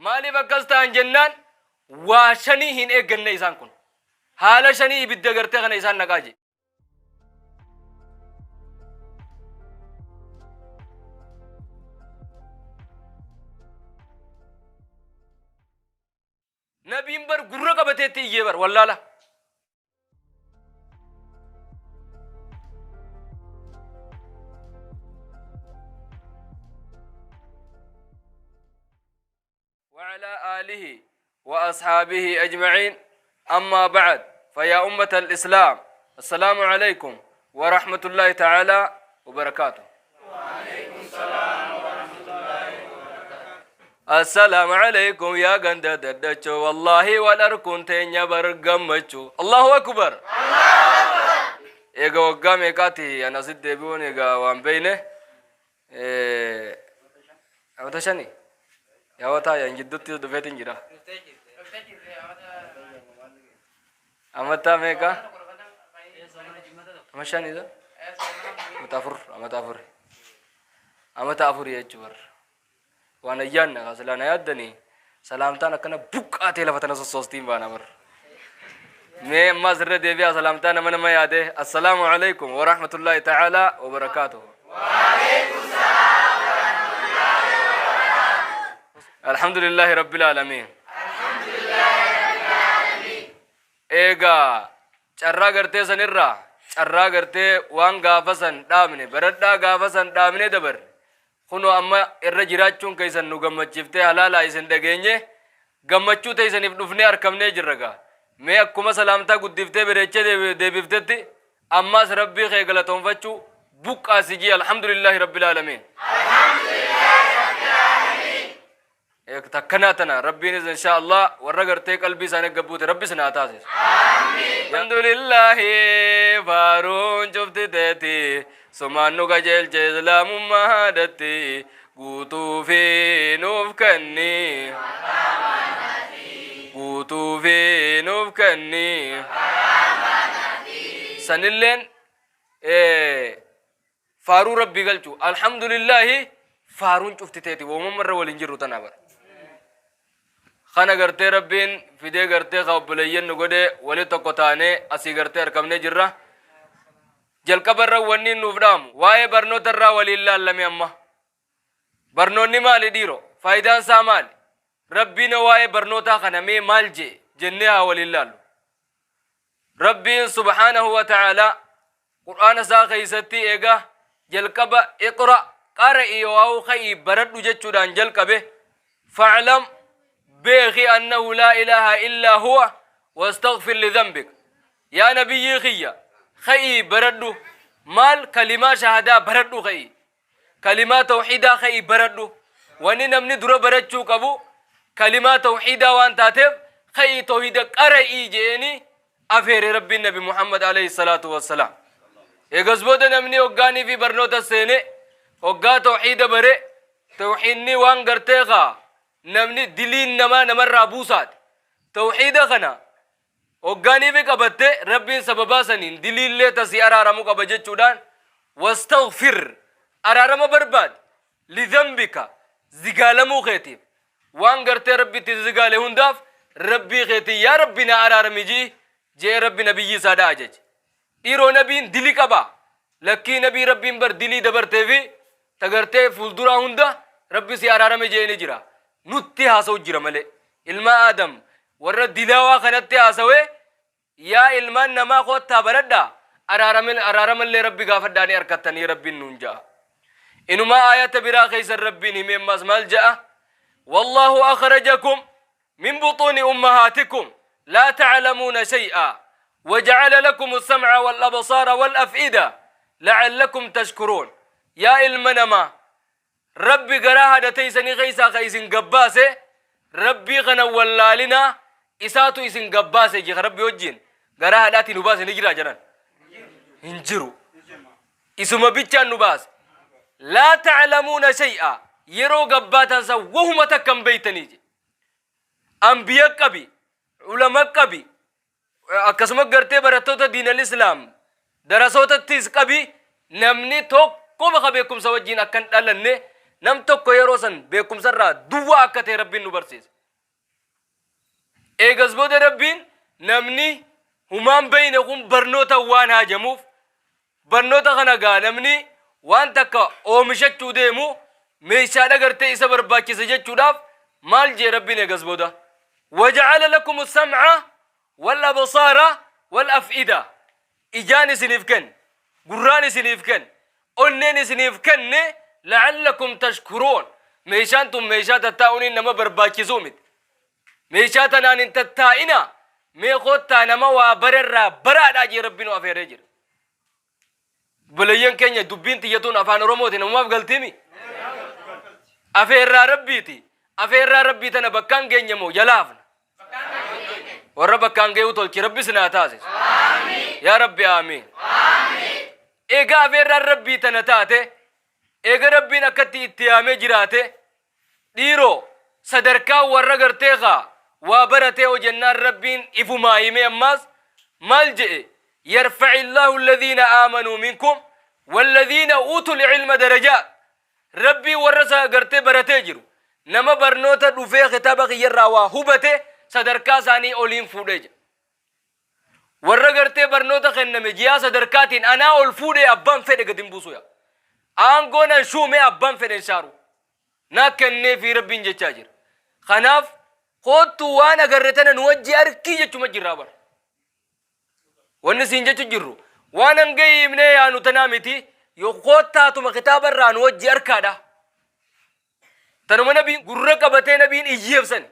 Maaliif akkas ta'an jennaan waa shanii hin eegganne isaan kun. Haala shanii ibidda gartee kana isaan naqaa je. Nabiin bar gurra qabateetti iyyee bar wallaala. وعلى آله وأصحابه أجمعين أما بعد فيا أمة الإسلام السلام عليكم ورحمة الله تعالى وبركاته. Assalaamu alaikum yaa ganda daddachoo, wallaahi wal arkuun teenya bar gammachuu. Allahu akbar. Eega waggaa meeqaati an asitti deebi'uun egaa waan beeyne amata shani yaa wataa yan jidduutti dhufeetin jira. Amata meeqa? Ama shani dha? Amata afur, amata afur. Amata afur jechuu bar. Waan ayyaanna kaa silaa na yaaddanii salaamtaan akkana buqqaatee lafa tana sossoostiin baana bar. Mee ammaas irra deebi'aa salaamtaa nama nama yaade. Assalaamu alaikum wa rahmatullahi ta'ala wa barakaatuhu. Alhamdulillahi rabbil aalamiin. Eegaa carraa gartee sanirraa carraa gartee waan gaafa san dhaabne baradhaa gaafa san dhaabne dabarre. Kunoo amma irra jiraachuun keessan nu gammachiiftee halaalaa isin dhageenye gammachuu teessaniif dhufnee arkamnee jirra gaa. Mee akkuma salaamtaa guddiftee bareechee deebiftetti ammaas Rabbii kee galatoonfachuu buqqaasi jii alhamdulillaahi rabbil aalamiin. Takkanaa tana Rabbiinis insha Allah warra gartee qalbii isaanii gabbuute Rabbi isin haa taasisu. Alhamdulillahi faaruun cufti teeti sumaan nu qajeelche islaamummaa haadhatti guutuu fi nuuf kenni. Guutuu fi nuuf kenni. Sanilleen faaruu Rabbii galchu. Alhamdulillaahi faaruun cufti teeti woomamma irra waliin jirru tana bara. Kana gartee Rabbiin fidee gartee ka obboleeyyan nu godhe wali tokko taanee asii gartee arkamnee jirra. Jalqaba irra wanni nuuf dhaamu waa'ee barnoota irraa waliin laallame amma. Barnoonni maali dhiiro? Faayidaan isaa maali? Rabbiin waa'ee barnootaa kana mee maal jee jennee haa waliin laallu. Rabbiin subhaanahu wa ta'aalaa Qur'aana isaa keessatti eega jalqaba iqra qara'i yoo'au ka'ii baradhu jechuudhaan jalqabe, fa'lam beeki annahu laa ilaaha illaa huwa wastaghfir lidhanbik, yaa nabiyyii kiyya ka'ii baradhu, maal kalimaa shahadaa baradhu, ka'ii Kalimaa tawhiidaa ka'ii baradhu. Wanni namni dura barachuu qabu kalimaa tawhiidaa waan taateef ka'ii tawhiida qara'ii je'eeni afeere Rabbiin Nabi Muhammad alayhi salaatu wassalaam. Eegas booda namni hoggaanii fi barnoota seene hoggaa tawhiida bare, tawhiidni waan gartee kaa namni diliin namaa namarraa buusaati. Tawhiida kana Hoggaaniifi qabatte Rabbiin sababaa saniin diliillee ta sii araaramu qaba jechuudhaan wastaghfir araarama barbaadi lidhanbika zigaalamuu keetiif waan gartee Rabbitti si zigaale hundaaf Rabbii keetiin yaa Rabbi naa araarami ji'i je'ee Rabbi nabiyyii isaadha ajaje. Dhiiroo nabiin dili qabaa? Lakkii nabii Rabbiin bar dilii dabartee fi ta gartee fuulduraa hunda Rabbi si araarame je'ee ni jira. Nutti haasa'u jira malee. Ilma Aadam warra dilaawaa kanatti haasawee yaa ilmaan namaa koottaa baradhaa araaramallee Rabbi gaafadhaa ni arkattanii Rabbiin nuun ja'a. Inumaa aayata biraa keessan Rabbiin himee ammaas maal ja'a? Wallaahu akhrajakum min buxuuni ummahaatikum laa ta'lamuuna shay'a waja'ala lakum as-sam'a wal absaara wal af'ida la'allakum tashkuruun. Yaa ilma namaa Rabbi garaa haadha teessanii keessaa ka isin gabbaase Rabbii kana wallaalinaa isaatu isin gabbaase jee ka Rabbi wajjin garaa haadhaatii nu baase ni jiraa jedhan hin jiru. Isuma bichaan nu baase. Laa ta'lamuuna shay'a yeroo gabbaatan san wahuma takka hin beeytanii je. Anbiya qabi, ulama qabi, akkasuma gartee barattoota diinal islaam darasootattis qabi, namni tokkoma ka beekumsa wajjin akka hin dhalanne, nam tokko yeroo san beekumsa irraa duwwaa akka ta'e Rabbiin nu barsiise. Eegas booda Rabbiin namni humaan beeyne kun barnoota waan haajamuuf, barnoota kana gaa namni waan takka oomishachuu deemu meeshaadha gartee isa barbaachisa jechuudhaaf maal jee Rabbiin eegas booda? Waja'ala lakumu sam'a wal absaara wal af'ida. Ijaan isiniif kenne, gurraan isiniif kenne, onneen isiniif kenne, la'allakum tashkuruun. Meeshaan tun meeshaa tattaa'uuniin nama barbaachisuu miti. Meeshaa tanaan hin tattaa'inaa, mee koottaa nama waa barerraa baraadhaa jee Rabbi nu afeeree jira. Obboleeyyan keenya, dubbiin tiyya tun afaan Oromooti namumaaf galtiimi? Afeerraa Rabbiiti. Afeerraa Rabbii tana bakkaan geenya moo jala hafna? Warra bakkaan ga'uu tolchi Rabbi isin haa taasisu. Yaa Rabbi aamiin. Egaa afeerraan Rabbii tana taate, eega Rabbiin akkatti itti yaamee jiraate, dhiiroo sadarkaa warra gartee kaa waa baratee hojennaan Rabbiin ifumaa himee ammaas maal je'e? Yarfa'illaahu alladhiina aamanuu minkum walladhiina uutul ilma darajaat. Rabbiin warra isa gartee baratee jiru, nama barnoota dhufee kitaaba kiyyarraa waa hubate, sadarkaa isaanii oliin fuudhee jira. Warra gartee barnoota kenname ji'aa sadarkaatiin anaa ol fuudhee abbaan fedhe gad hin buusu yaa. Aangoo nan shuume abbaan fedhe hin shaaru. Naa kennee fi Rabbiin jechaa jira. Kanaaf koottu waan agarre tana nu wajji arkii jechuma jirraa bara. Wanni siin jechu jirru waan hanga himnee yaanu tanaa miti, yoo koottaatuma kitaaba irraa nu wajji arkaadha. Tanuma nabiin gurra qabatee nabiin iyyeef san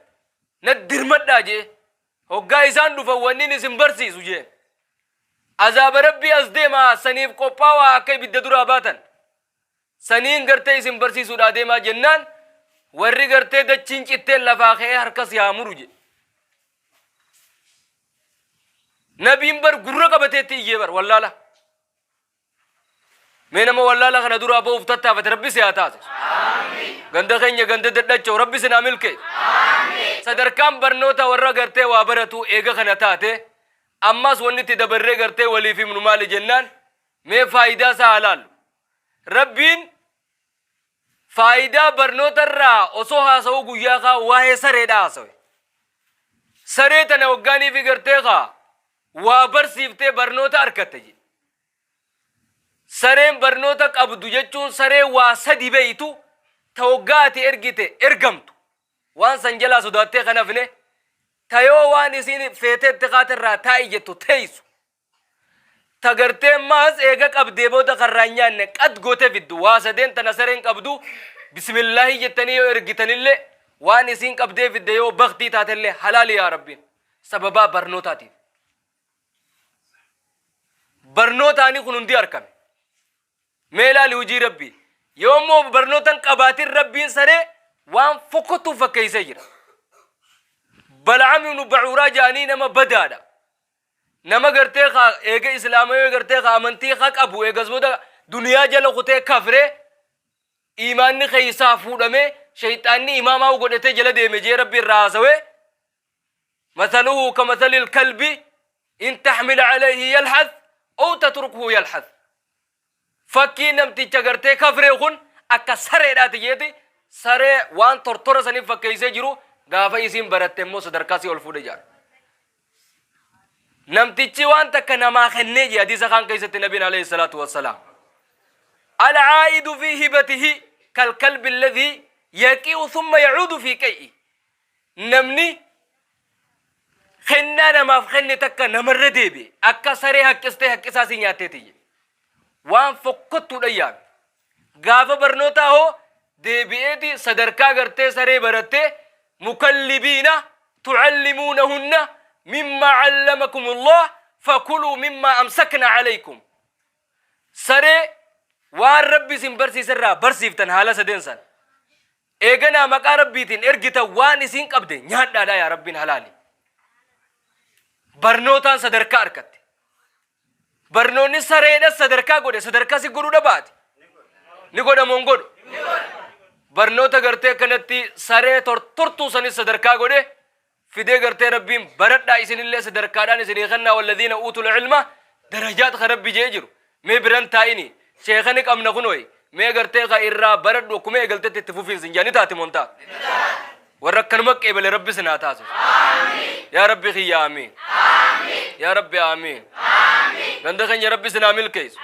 na dirmadhaa jee hoggaa isaan dhufan wanni inni isin barsiisu jeen. Azaaba Rabbii as deemaa, saniif qophaawaa, akka ibidda duraa baatan. Saniin gartee isin barsiisuudhaa deemaa jennaan warri gartee dachiin citteen lafaa ka'ee harka si haa muru jedhe. Nabiin bar gurra qabateetti iyyee bar wallaala. Mee nama wallaala kana duraa ba'uuf tattaafate Rabbi si haa taasisu. Ganda keenya ganda dadhachoo Rabbi si naa milkeessu. Sadarkaan barnoota warra gartee waa baratu eega kana taate, ammas wanni itti dabarree gartee waliif himnu maali jennaan, mee faayidaa isaa haa laallu. Rabbiin faayidaa barnoota irraa osoo haasa'uu guyyaa kaa waa'ee sareedha haasawe. Saree tana hoggaanii fi gartee kaa waa barsiiftee barnoota arkatte jedhe. Sareen barnoota qabdu jechuun saree waa sadi beeytu, ta hoggaa ati ergite ergamtu. Waan san jalaa sodaattee kan hafne, ta yoo waan isiin feeteetti kaate irraa taa'i jettu teessu. Ta gartee maas eega qabdee booda karraa hin nyaanne qad gootee fiddu. Waa sadeen tana sareen qabdu, bismillaahi jettanii yoo ergitanillee, waan isiin qabdee fidde yoo baktii taatellee halaali yaa Rabbiin. Sababaa barnootaatiif. Barnootaanii kun hundi argame. Mee ilaali hojii Rabbii. Yoo immoo barnoota hin qabaatin Rabbiin saree waan fokkottuuf fakkeessee jira. Bal'aam ibnu Bacuuraa jedhanii nama badaadha. Nama gartee ka eega islaamayoo gartee ka amantii ka qabu, eegas booda duniyaa jala kutee kafree, iimaanni keessaa fuudhamee shayxaanni imaamaa godhatee jala deeme jee Rabbi irraa haasawee, mathaluhu ka mathalil kalbi in taxmil alayhi yalhath aw tatrukhu yalhath. Fakkii namticha gartee kafree kun akka sareedhaati jeeti, saree waan tortora saniif fakkeessee jiru, gaafa isiin baratte immoo sadarkaa si ol fuudhe jaara. Namtichi waan takka namaa kennee jee hadiisa kaan keessatti nabiin alayhi salaatu wassalaam. Alcaa'idu fi hibatihi kalkalbi alladhii yaqi'u thumma yacuudu fi qay'i. Namni kennaa namaaf kenne takka namarra deebi'e akka saree haqqistee haqqisaa si nyaatteeti jedhe. Waan fokkottuudha yaame. Gaafa barnootaa hoo deebi'eeti sadarkaa gartee saree barattee, mukallibiina tucallimuunahunna mimmaa callamakumullah fakuluu mimmaa amsakna calaykum. Saree waan Rabbi isin barsiise irraa barsiiftan haala sadeen san. Eeganaa maqaa Rabbiitiin ergitan, waan isiin qabde nyaadhaadha yaa Rabbiin halaali. Barnootaan sadarkaa argatte. Barnoonni sareedha sadarkaa godhe, sadarkaa si godhuu dhabaate. Ni godha moo hin godhu? Barnoota gartee kanatti saree tortortuu sanis sadarkaa godhe fidee gartee Rabbiin baradhaa isinillee sadarkaadhaan isinii kennaa, walladhiina uutul ilma darajaat ka Rabbi jee jiru. Mee biran taa'ini sheeka ni qabna kunooyi, mee gartee ka irraa baradhu, akkuma eegaltetti itti fufiinsi hin jaa ni taati moo hin taatu? Warra akkanuma qeebale Rabbi isin haa taasisu. Yaa Rabbi kiyya aamiin. Yaa Rabbi aamiin. Ganda keenya Rabbi isin haa milkeessu.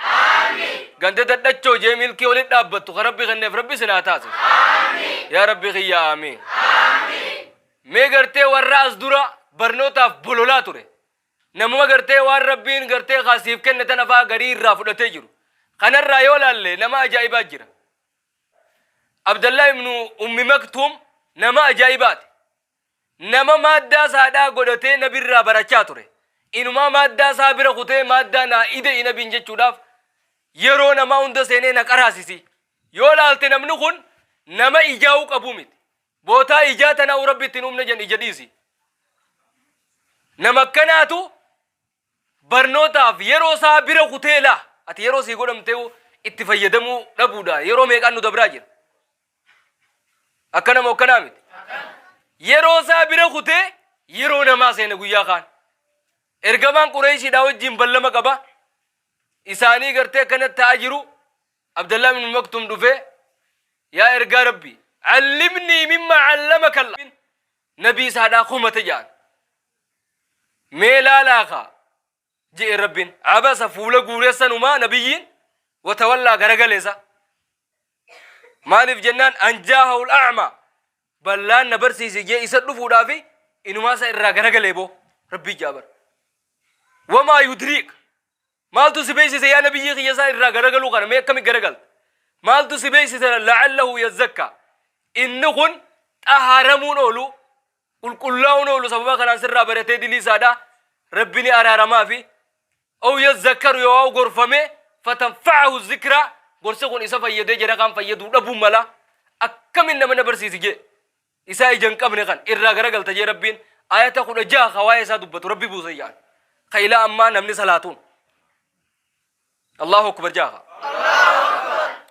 Ganda dadhachoo jee milkii walitti dhaabbattu ka Rabbi kenneef Rabbi isin haa taasisu. Yaa Rabbi kiyya aamiin. Mee gartee warra as dura barnootaaf bololaa ture. Namuma gartee waan Rabbiin gartee kaa siif kenne tana faa garii irraa fudhatee jiru. Kanarraa yoo laalle nama ajaa'ibaa jira. Abdallah ibnu Ummi Maktuum nama ajaa'ibaati. Nama maaddaa saadhaa godhatee nabirraa barachaa ture. Inumaa maaddaa isaa bira kutee maaddaa naa ida'i nabiin jechuudhaaf yeroo namaa hunda seenee na qaraasisi. Yoo laalte namni kun nama ijaa'uu qabuu miti. Bootaa ijaa tanaa'uu Rabbi ittiin uumne jedhan ija dhiisi. Nama akkanaatu barnootaaf yeroo isaa bira kutee laa ati yeroo sii godhamtee itti fayyadamuu dhabuudha yeroo meeqaan nu dabraa jira. Akkana moo akkanaa miti? Yeroo isaa bira kutee yeroo namaa seene guyyaa kaan. Ergamaan Qureeshiidhaa wajjin ballama qaba. Isaanii gartee akkana ta'aa jiru. Abdallah ibn Maktum dhufee yaa ergaa Rabbii allimnii mimma allamaka Allah nabii isaadhaa kumate jedhan. Mee laalaa kaa je'e Rabbiin abasa fuula guuree sanumaa nabiyyiin watawallaa garagaleesa. Maaliif jennaan anjaahul a'ma ballaan na barsiisi jee isa dhufuudhaafi inumaa isa irraa garagalee boo Rabbii jaabar. Wamaa yudriik Maaltu si beeksise yaa nabiyyii kiyya isaa irraa garagaluu kana mee akkami garagalta? Maaltu si beeksise la'allahu yazzakka inni kun xahaaramuun oolu qulqullaa'uun oolu sababa kanaan sirraa baratee dilii isaadha rabbi ni araaramaa fi ow yazzakkaru yoo waa'u gorfame fatanfa'ahu zikra gorsi kun isa fayyadee jara kaan fayyaduu dhabuu mala akkamin nama na barsiisi jee isaa ija hin qabne kan irraa garagalta jee Rabbiin ayata 16 ka waa'ee isaa dubbatu Rabbi buuse jaan ka ilaa ammaa namni salaatuun Allahu akbar jaa ka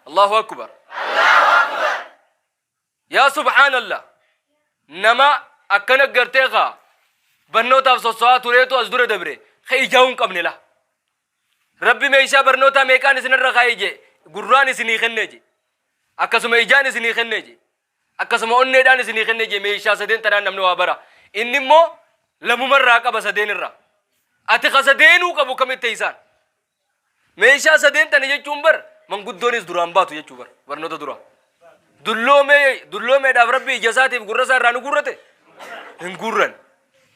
Allahu akbar yaa subhaanallah nama akkana gartee ka barnootaaf sosso'aa tureetu as dura dabre ka ijaa'uu hin qabne la Rabbi meeshaa barnootaa meeqaan isinirra kaa'e jee gurraan isinii kennee jee akkasuma ijaan isinii kennee jee Akkasuma onneedhaan isinii kenne jee meeshaa sadeen tanaan namni waa bara. Inni immoo lamumarraa qaba sadeen irraa. Ati ka sadeenuu qabu kamitti teessaan? Meeshaa sadeen tana jechuun bar manguddoonis duraan baatu jechuu bar barnoota dura. Dulloomee dulloomeedhaaf rabbi ija isaatiif gurra isaa irraa nu guurrate? Hin guurran.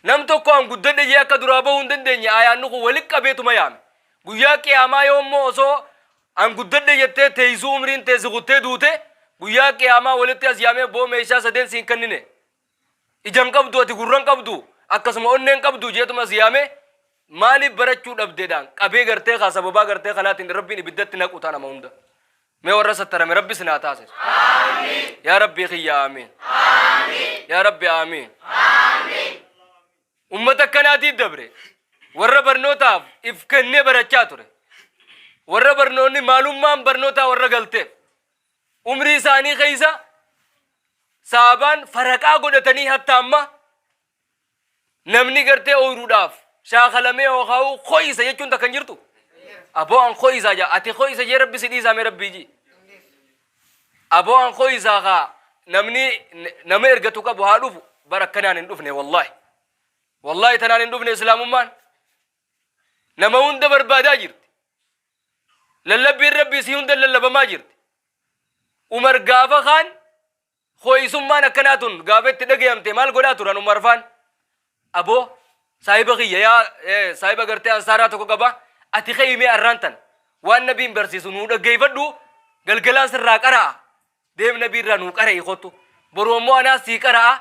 Nam tokko an guddadhe jee akka duraa bahuu hin dandeenye ayaanni kun walitti qabeetuma yaame. Guyyaa qiyaamaa yoo immoo osoo An guddadhe jettee teeysuu umriin tee si kuttee duute guyyaa qiyaamaa walitti as yaamee boo meeshaa sadeen siin kennine ija hin qabdu ati gurra hin qabdu akkasuma onnee hin qabdu jeetuma as yaamee maaliif barachuu dhabdeedhaan qabee gartee kaa sababaa gartee kanaatiin rabbiin ibiddatti naqu ta'a nama hunda mee warra sattarame rabbi sin haa taasisu yaa rabbii kiyya aamiin yaa rabbi aamiin Ummata akkanaatii dabre. Warra barnootaaf if kennee barachaa ture. Warra barnoonni maalummaan barnootaa warra galteef. Umrii isaanii keessa saabaan faraqaa godhatanii hatta amma namni gartee ooyruudhaaf shaakalamee yookaan ho'isa jechuun takka hin jirtu. Aboo an ho'isaa jaa ati ho'isa jee rabbi si dhiisaa mee rabbii jii. Aboo an ho'isaa kaa namni nama ergatu qabu haa dhufu bara akkanaan hin dhufne wallaahi. Wallaahi tanaan hin dhufne islaamummaan nama hunda barbaadaa jirti. Lallabbiin rabbii isii hunda lallabamaa jirti. Umar gaafa kaan Hoo'isummaan akkanaa tun gaafa itti dhagayamte maal godhaa turan Umar faan? Aboo saahiba kiyya yaa saahiba gartee ansaaraa tokko qaba ati ka'ii mee arraan tan waan nabiin barsiisu nuu dhaggeeffadhu galgalaan sirraa qara'a deem nabii irraa nuu qara'i kottu boru ammoo anaa sii qara'a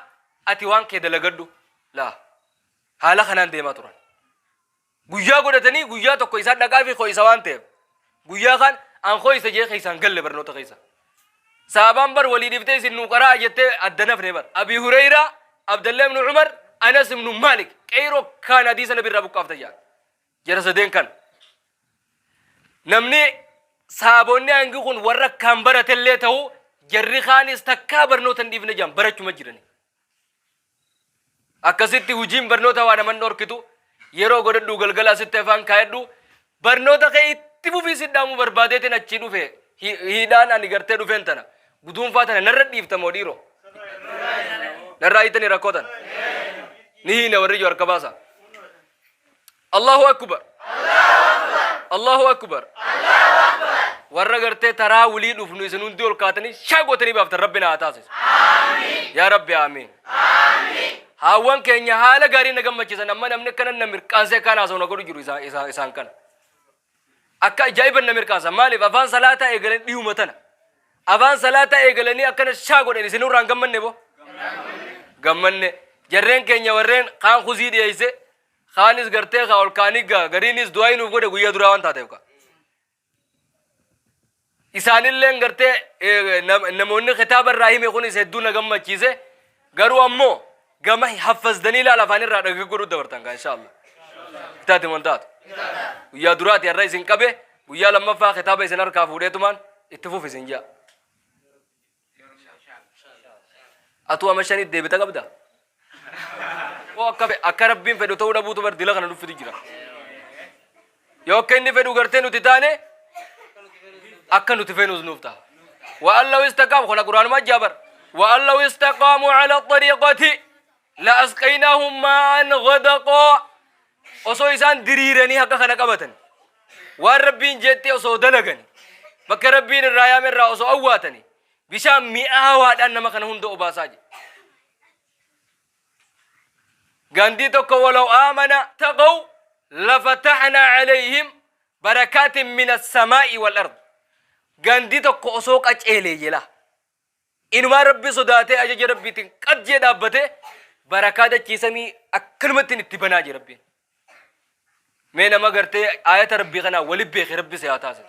ati waan kee dalagadhu laa haala kanaan deemaa turan. Guyyaa godhatanii guyyaa tokko isaan dhaqaa fi ho'isa waan ta'eef guyyaa kaan an ho'isa jee keessaan galle barnoota keessa. Saabaan bar walii dhiftee isin nuu qaraa'a jettee adda nafne bar. Abi Hureyraa, Abdallah ibn Umar, Anas ibn Malik qeyroo kaan hadiisa nabi irraa buqqaafta jedhan. Jara sadeen kan. Namni saabonni hangi kun warra akkaan baratellee ta'u jarri kaanis takkaa barnoota hin dhiifne jedhan barachuma jirani. Akkasitti hujiin barnoota waa naman dhorkitu yeroo godhadhu galgala asitti afaan kaayadhu barnoota kee itti fufii si dhaamuu barbaadeetiin achii dhufe hiidhaan ani gartee dhufeen tana guduunfaa tana narra dhiifta moo dhiiroo narraa hiitanii rakkoo tana Ni hiina warri jiru harka baasa. Allahu akbar. Allahu akbar. Warra gartee taraa wulii dhufnu isin hundi ol kaatanii shaa gootanii baaftan rabbi na haa taasisu. Yaa rabbi aamiin. Haawwan keenya haala gaarii na gammachiisan amma namni akkana na mirqaansee akkaan haasa'u na godhu jiru isaan kana. Akka ajaa'iban na mirqaansa. Maaliif afaan salaataa eegalan dhiyuma tana. Afaan salaataa eegalanii akkana shaa godhan isin irraa hin gammanne boo? Gammanne. Jarreen keenya warreen kaan kuzii dhiyeesse kaanis gartee kaa ol kaanii gaa gariinis du'aa nuuf godhe guyyaa duraa waan taateef kaa. Isaanilleen gartee namoonni kitaaba irraa hime kunis hedduu na gammachiise. Garuu ammoo gama haffazdanii ilaala afaan irraa dhagee godhuu dabartan kaa inshaallah. Kitaati mon taatu. Guyyaa duraati har'a isin qabe guyyaa lammaffaa kitaaba isin harkaa fuudheetumaan itti fufi isin jaa. Atuu ama shanitti deebita qabda. Yoo akka akka rabbiin fedhu ta'uu dhabuutu bar dila kana dhuffitu jira. Yoo akka inni fedhu gartee nuti taane akka nuti feenus nuuf ta'a. Wa an law istaqaamu kana quraanuma ajjaa bar. Wa an law istaqaamu ala xariiqati la asqaynaahum maa'an ghadaqaa. Osoo isaan diriiranii haqa kana qabatan waan rabbiin jetti osoo dalagani bakka rabbiin irraa yaame irraa osoo awwaatani bishaan mi'aawaadhaan nama kana hunda obaasaa jedhe. Gandii tokko walaw aamana taqaw lafataxnaa calayhim barakaatin min assamaa'i wal ard. Gandii tokko osoo qaceelee jela. Inumaa rabbi sodaatee ajaja rabbiitiin qad jee dhaabbatee barakaa dachii samii akkanumatti itti banaa jee rabbiin. Mee nama gartee aayata rabbii kanaa wali beeke rabbi si haa taasisu.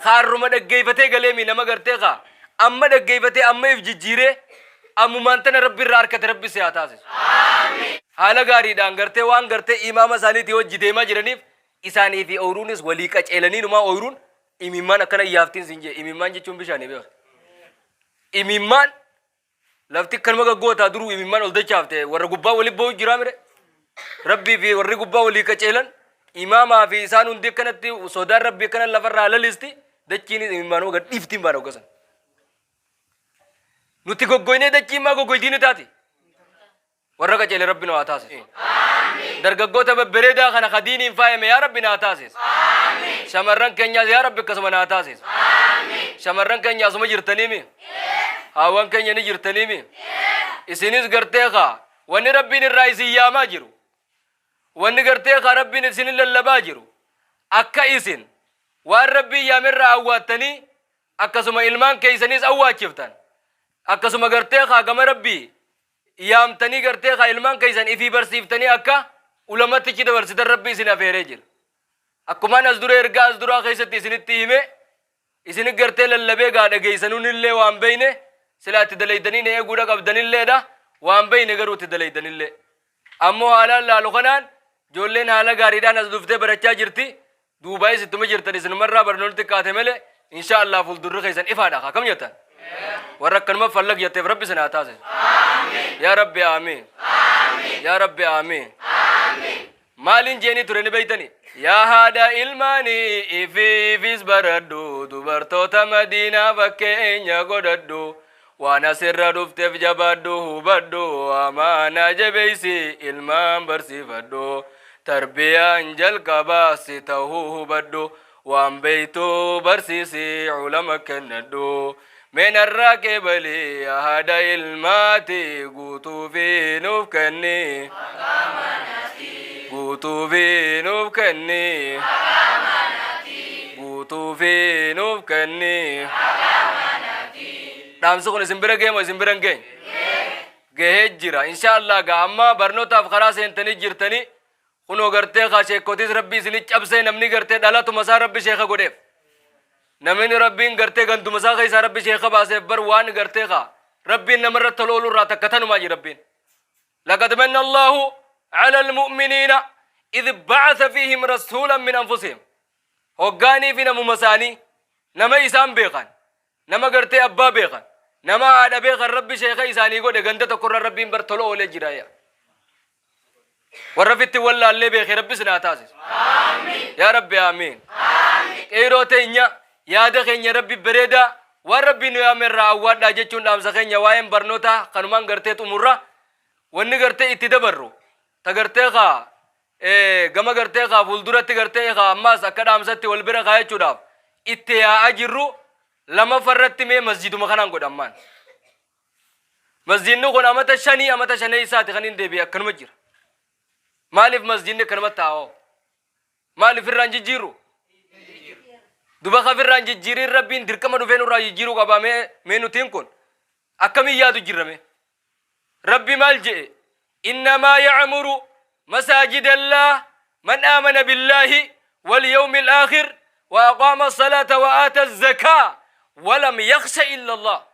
Kaarruma dhaggeeffatee galee mi nama gartee kaa amma dhaggeeffatee amma if jijjiiree ammumaan tana rabbi irraa harkate rabbi si haa taasisu. Haala gaariidhaan gartee waan gartee imaama isaaniitii wajji deemaa jiraniif isaanii fi ooyruunis walii qaceelanii numaa ooyruun imimmaan akkana yaaftiin siin jee imimmaan jechuun bishaanii beeka. Imimmaan Lafti akkanuma gaggootaa duruu imimmaan ol dachaafte warra gubbaa wali boo'u jiraa mire. Rabbii fi warri gubbaa walii qaceelan imaamaa fi isaan hundi akkanatti sodaan rabbii akkana lafarraa lalisti dachiinis imimmaanuma gad dhiiftiin baana hoggasan. Nuti goggoynee dachiin maa goggoytii ni taati. Warra qaceele rabbi nu haa taasisu. Dargaggoota babbareedaa kana ka diiniin faayame yaa rabbi naa taasisu. Shamarran keenyaas yaa rabbi akkasuma naa taasisu. Shamarran keenya asuma jirtaniimi? Haawwan keenya ni jirtaniimi? Isinis gartee kaa wanni rabbiin irraa isin yaamaa jiru. Wanni gartee kaa rabbiin isin lallabaa jiru. Akka isin waan rabbiin yaamerraa awwaattanii akkasuma ilmaan keessanis awwaachiftan. Akkasuma gartee kaa gama rabbii yaamtanii gartee kaa ilmaan keessan ifii barsiiftanii akka ulamatichi dabarsitan rabbi isin afeeree jira. Akkumaan as dura ergaa as duraa keessatti isinitti hime isin gartee lallabee gaa dhageeysanuunillee waan beeyne silaa itti dalaydanii na eeguudha qabdanilleedha waan beeyne garuu itti dalaydanillee. Ammoo haalaan laalu kanaan ijoolleen haala gaariidhaan as dhuftee barachaa jirti. Duubaayis ittuma jirtan isinumarraa barnoonni xiqqaate malee insha Allah fuuldurri keessan ifaadha akkam jettan. Warra akkanuma fallag jetteef rabbi isin haa taasisu. Yaa rabbi aamiin. Yaa rabbi aamiin. Maaliin jeeni ture ni beeytani? Yaa haadha ilmaanii ifiifis baradhu dubartoota madiinaa fakkeenya godhadhu waan asirra dhufteef jabaadhu hubadhu amaanaa jabeeysi ilmaan barsiifadhu tarbiyaan jalqabaa si tahuu hubadhu waan beeytu barsiisi ulama kennadhu mee narraa qeebali yaa haadha ilmaati guutuufi nuuf kenni guutuufi nuuf kenni guutuufi nuuf kenni. Dhaamsi kun isin bira ga'e moo isin bira hin geenye? Gahee jira. Insha Allah gaa amma barnootaaf karaa seentanii jirtanii kunoo gartee kaa sheekotis rabbi isini cabsee namni gartee dhalatuma isaa rabbi sheeka godheef. Namni rabbiin gartee ganduma isaa keessaa rabbi sheeka baaseef bar waan gartee kaa rabbiin namarra tola oolu irraa takka tanumaa jira rabbiin. Laqad manna Allahu ala almu'miniina idh ba'atha fiihim rasuulan min anfusihim. Hoggaanii fi namuma isaanii nama isaan beekan nama gartee abbaa beekan nama haadha beekan rabbi sheeka isaanii godhe ganda tokkorra rabbiin bar tola oolee jira yaa. Warra fitti wallaallee beeke rabbi isin haa taasisu. Yaa rabbi aamiin. Qeyroo teenya yaada keenya rabbi bareedaa waan rabbi nu yaame irraa awwaadhaa jechuun dhaamsa keenya waa'een barnootaa kanumaan gartee xumurra. Wanni gartee itti dabarru ta gartee kaa gama gartee kaa fuulduratti gartee kaa ammaas akka dhaamsatti wal bira kaayachuudhaaf itti yaa'aa jirru lamaffa irratti mee masjiduma kanaan godha ammaan. Masjidni kun amata shanii amata shanee isaati kan hin deebi'e akkanuma jira. Maaliif masjidni akkanuma taa'oo? Maaliif irraan jijjiirru? Duba kafirraan jijjiiriin Rabbiin dirqama dhufee nurraa jijjiiruu qabaa mee nutiin kun akkamiin yaadu jirra mee? Rabbi maal je'e? Innamaa ya'muru masaajidallaah man aamana billaahi wal yawmil aakhir wa aqaama salaata wa aata zakaa wa lam yakhsha illa Allah.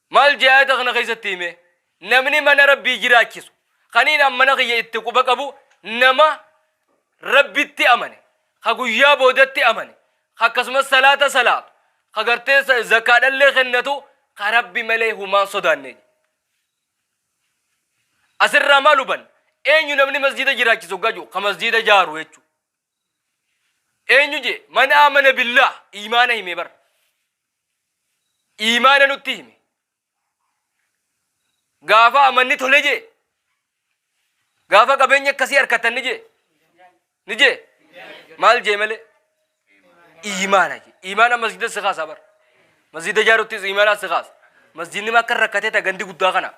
Maal je'e aayata kana keessatti hime? Namni mana Rabbii jiraachisu kaniin an mana kiyya itti quba qabu nama Rabbitti amane, ka guyyaa boodatti amane, ka akkasumas salaata salaatu, ka gartee zakaadhallee kennatu, ka Rabbi malee humaan sodaanne jedhe. Asirraa maal hubanna? Eenyu namni masjiida jiraachisu hoggaa jiru? Ka masjiida jaaru jechuudha. Eenyu jee? Man aamana billaah iimaana hime bar. Iimaana nutti hime. Gaafa amanni tole jee. Gaafa qabeenya akkasii harkattan ni jee. Ni jee. Maal jee malee? Iimaana jee. Iimaana masjida si kaasa bar. Masjida ijaaruttis iimaana si kaasa. Masjidni akka rakkatee ta gandi guddaa kana.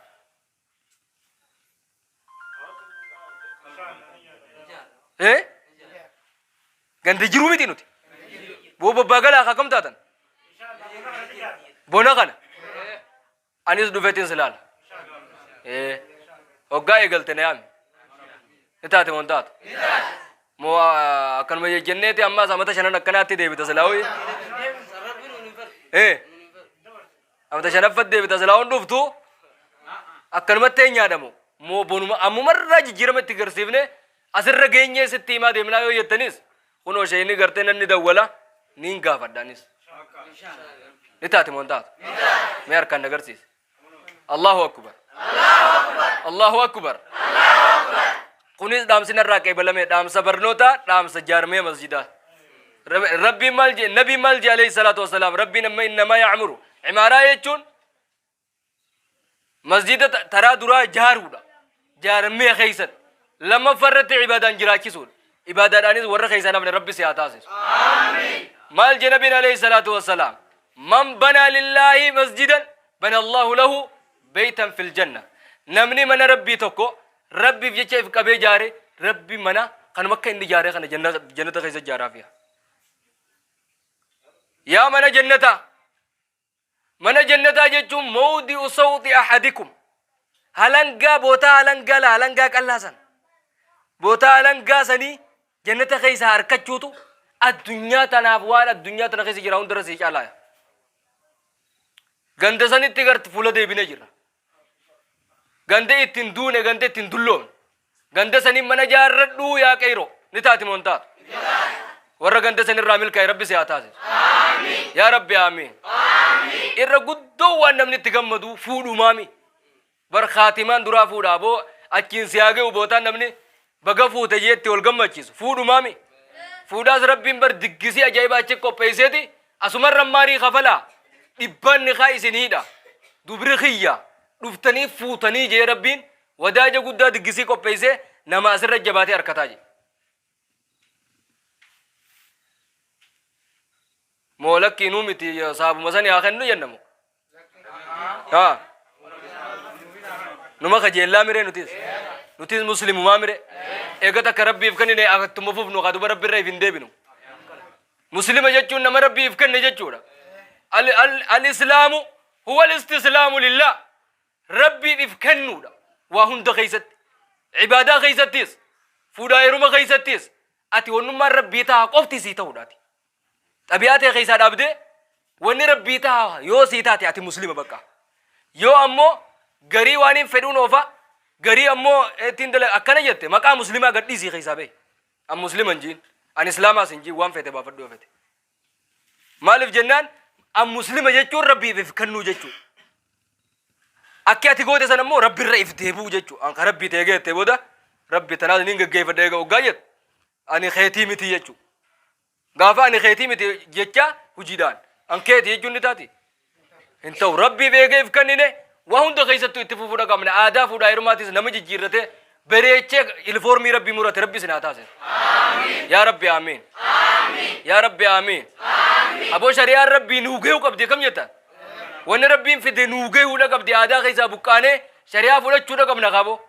Eh? Ganda jiruu miti nuti. Boo bobbaa galaa akkam taatan? Bona kana. Anis dhufeetiin si laala. Eh. Hoggaa eegalte na yaami. Ni taate moo hin taatu? Moo akkanuma jejjenneeti ammaas amata shanan akkanaatti deebita silaa ho'i? Eh. Amata shanaffatti deebita silaa hin dhuftu akkanumatti eenyaadhamu moo bonuma ammumarraa jijjiirama itti garsiifne asirra geenyee sitti himaa deemnaa yoo jettanis kunoo sheeyni gartee nanni dawwala niin gaafadha anis. Ni taate moo hin taatu? Mee harkaan na garsiisi. Allahu akbar. Allahu akbar. Kunis dhaamsi narraa qeebalame dhaamsa barnootaa dhaamsa jaarmee masjidaa. Rabbiin maal jedhe nabiin maal jedhe alayhi salaatu wassalaam Rabbiin amma innamaa ya'muru imaaraa jechuun masjida taraa duraa jaaruudha jaarmee keessatti lammaffaa irratti ibaadaan jiraachisuudha ibaadaadhaanis warra keessaa nafne Rabbi si haa taasisu. Maal jedhe nabiin alayhi salaatu wassalaam man banaa lillaahi masjidan bana Allahu lahu beeytan fil janna namni mana Rabbii tokko Rabbiif jecha if qabee jaare Rabbi mana kanuma akka inni jaaree kana jannata keessa jaaraafiya. Yaa mana jannataa mana jannataa jechuun mawdi'u sawxi ahadikum halangaa bootaa halangaa la halangaa qallaa san bootaa halangaa sanii jannata keessa harkachuutu addunyaa tanaaf waan addunyaa tana keessa jira hundarra sii caalaaya. Ganda sanitti garti fuula deebinee jirra. Ganda ittiin duune ganda ittiin dulloomne. Ganda saniin mana jaarradhuu yaa qeyroo. Ni taati moo hin taatu? Warra ganda sanirraa milkaa'e Rabbi si haa taasisu. Yaa Rabbi aamiin. Irra guddoo waan namni itti gammadu fuudhumaami. Bar kaatimaan duraa fuudha aboo achiin si haa ga'u bootaan namni baga fuute jee itti wal gammachiisu fuudhumaami. Fuudhaas Rabbiin bar diggisii ajaa'ibaa achi qopheesseeti asumarra maarii kafalaa dhibbaan nikaa isin hiidha dubri kiyya dhuftanii fuutanii jee Rabbiin wadaaja guddaa diggisii qopheessee nama asirra jabaatee harkataa jee. Moo lakkii nuu miti saabuma sani haa kennu jenna moo? Haa. Numa kajeellaa miree nutis. Nutis muslimumaa miree. Eega takka rabbiif kennine akkuma fufnu kaa duba rabbi irra if hin deebinu. Muslima jechuun nama rabbiif kenne jechuudha. Al al al islaamu huwa al istislaamu lillah. Rabbiif if kennuudha. Waa hunda keessatti. Ibaadaa keessattis. Fuudhaa heeruma keessattis. Ati wannummaan rabbii ta'a qofti sii ta'uudha ati. Xabi'aa tee keessaa dhaabdee wanni rabbii ta'a yoo sii taate ati muslima bakka. Yoo ammoo garii waan hin fedhuun oofa garii ammoo ittiin dalaga akkana jette maqaa muslimaa gad dhiisii keessaa bahi. An muslima hin jiin an islaamaas hin jiin waan feete baafadhu yoo fete. Maaliif jennaan an muslima jechuun rabbiif if kennuu jechuudha. Akki ati goote sana immoo rabbirra if deebi'uu jechuudha. An ka rabbii ta'e geette booda rabbi tanaas niin geggeeffadha eega oggaa jettu ani keetii miti jechuudha. Gaafa ani keetii miti jecha hojiidhaan an keeti jechuun ni taati. Hin ta'u rabbiif eega if kennine Waa hunda keessattuu itti fufuudha qabna. Aadaa fuudhaa heerumaatis nama jijjiirratee bareechee ilfoormii Rabbi murate Rabbi isin haa taasisu. Yaa Rabbi aamiin. Yaa Rabbi aamiin. Aboo shari'aan Rabbii nuu gahuu qabdi akkam jettan? Wanni Rabbiin fide nuu gahuudha qabdi aadaa keessaa buqqaanee shari'aa fudhachuudha qabna kaaboo.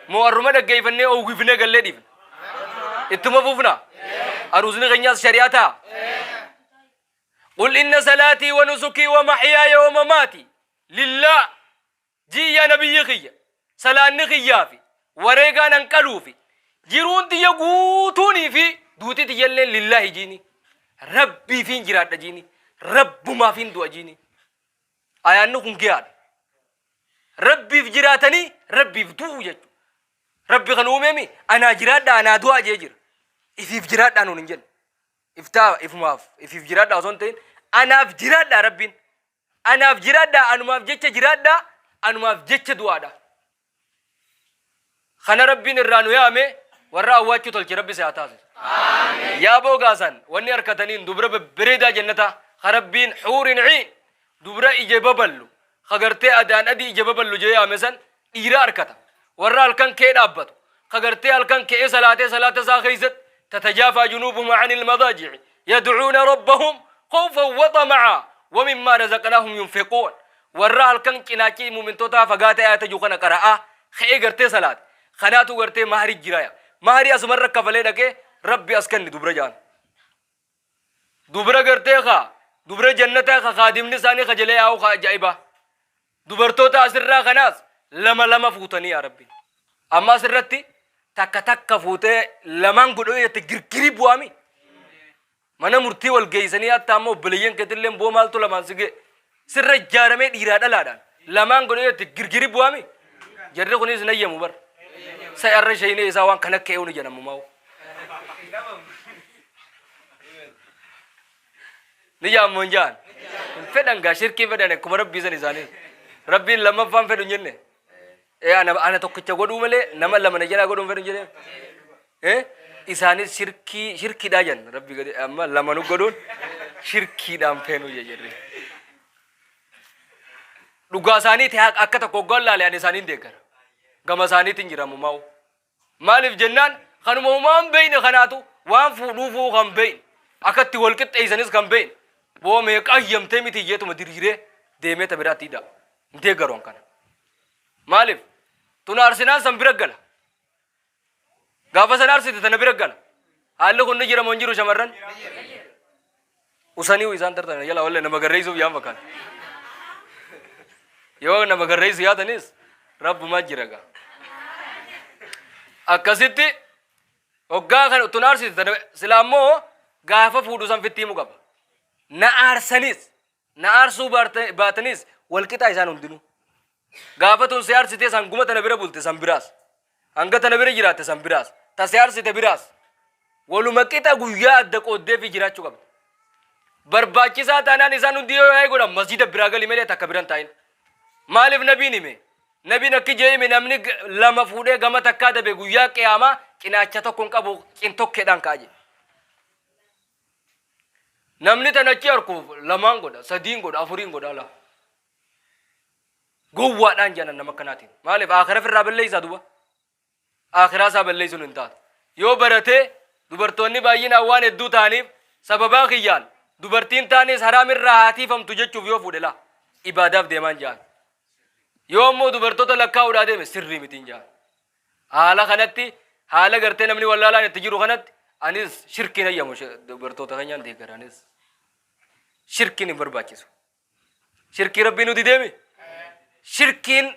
Moo arruma dhaggeeffannee oowwifnee gallee dhiifna. Ittuma fufna. Aruusni keenyaas shari'aa ta'a. Qul inna salaatii wa nusukii wa mahyaaya wa mamaatii lillah jii yaa nabiyyi kiyya salaanni kiyyaa fi wareegaan an qaluu fi jiruun tiyya guutuunii fi duuti tiyyalleen lillaahi jiini rabbiifiin jiraadha jiini rabbumaafiin du'a jiini ayaanni kun giyaadha rabbiif jiraatanii rabbiif du'u jechuudha rabbi kan uumeemi anaa jiraadha anaa du'aa jee jira ifiif jiraadhaa nuun hin jenne iftaa ifumaaf ifiif jiraadhaa osoo hin ta'in anaaf jiraadhaa rabbiin anaaf jiraadhaa anumaaf jecha jiraadhaa anumaaf jecha du'aadha. Kana rabbiin irraa nu yaame warra awwaachuu tolche rabbi si haa taasisu. Yaa boogaasan wanni harkataniin dubra babbareedaa jannataa ka rabbiin xuurin ciin dubra ija baballu ka gartee adaan adii ija baballu jee yaame san dhiira arkata. Warra halkan kee dhaabbatu, ka gartee halkan ke'ee salaatee salaata isaa keessatti tatajaafaa junuubuhum anil madaaji'i yad'uuna rabbahum khawfan wa xama'aa wa mimmaa razaqnaahum yunfiquun. Warra halkan cinaachi mu'mintootaa fagaatee ayata jiru kana qara'aa ka'ee gartee salaate. Kanaatu gartee mahari jiraya. Mahari asumarra kafalee dhaqee rabbi as kenni dubra jaan. Dubra gartee kaa dubra jannataa ka kaadimni isaanii ka jala yaa'u ka ajaa'ibaa. Dubartoota asirraa kanaas lama lama fuutanii yaa rabbi. Amma asirratti takka takka fuutee lamaan godhuu jette girgirii bu'aami. Mana murtii wal geessanii hatta amma obboleeyyan keetillee bu'aa maaltu lamaan si ga'e. Sirra ijaaramee dhiiraa dhalaadhaan lamaan godhuu jette girgirii bu'aami. Jarri kunis hin ayyamu bar. Sai arra shayinee isaa waan kana ka'ee ni jedhamu maa'u. Ni jaan moo hin jaan? Hin fedhan gaa shirkii fedhan akkuma rabbii san isaanii. Rabbiin lammaffaan fedhu hin jenne. Ee ana ana tokkicha godhuu malee nama lama na jalaa godhuu hin fedhu hin jenne. Ee isaanis shirkii shirkiidhaa jenna rabbi gadi amma lama nu godhuun shirkiidhaan feenu jedhe. Dhugaa isaaniiti akka tokko hoggaan laale ani isaaniin deeggara. Gama isaaniitiin jira mumaa'u. Maaliif jennaan kanuma homaa hin beekne kanaatu waan fuudhuufuu kan beekne akka itti wal qixxeessanis kan beekne boo meeqa hayyamtee miti jeetuma diriiree deemee ta biraatti hidha. Hin deeggaru an kana. Maaliif tun aarsinaan san bira gala. Gaafa san aarsite tana bira gala. Haalli kun ni jira moo hin jiru shamarran? Usanii isaan tartan jala walle nama garreessuuf yaan fakkaata. Yoo nama garreessu yaatanis rabbumaa jira gaa. Akkasitti hoggaa kan tun aarsite tana silaa immoo gaafa fuudhu san fitti himu qaba. Na aarsanis na aarsuu baatanis wal qixaa isaan hundinuu. Gaafa tun si aarsitee sanguma tana bira bulte san biraas. Hanga tana bira jiraatte san biraas. Ta si aarsite biraas. Waluma qixa guyyaa adda qooddeefii jiraachuu qabda. Barbaachisaa taanaan isaan hundi yoo yaa'ii godhan masjida biraa gali malee takka biran taa'in. Maaliif nabiin hime? Nabiin akki jee hime namni lama fuudhee gama takkaa dabe guyyaa qiyaamaa cinaacha tokko hin qabu cin tokkeedhaan ka'a jedhe. Namni tan achi arkuuf lamaan godha, sadiin godha, afuriin godha laa. Gowwaadhaan jedhan nama akkanaatiin. Maaliif aakhira firraa balleessaa duba? Aakhiraa isaa balleessuun hin taatu. Yoo baratee dubartoonni baay'inaan waan hedduu ta'aniif sababaa kiyyaan dubartiin taanis haraam irraa haa tiifamtu jechuuf yoo fuudhe laa ibaadaaf deemaan ja'an. Yoo ammoo dubartoota lakkaa'uudhaa deeme sirrii mitiin ja'an. Haala kanatti haala gartee namni wallaalaan itti jiru kanatti anis shirkiin hayyamu dubartoota keenyaan deeggara anis. Shirkiin hin barbaachisu. Shirkii rabbii nu dideemi. Shirkiin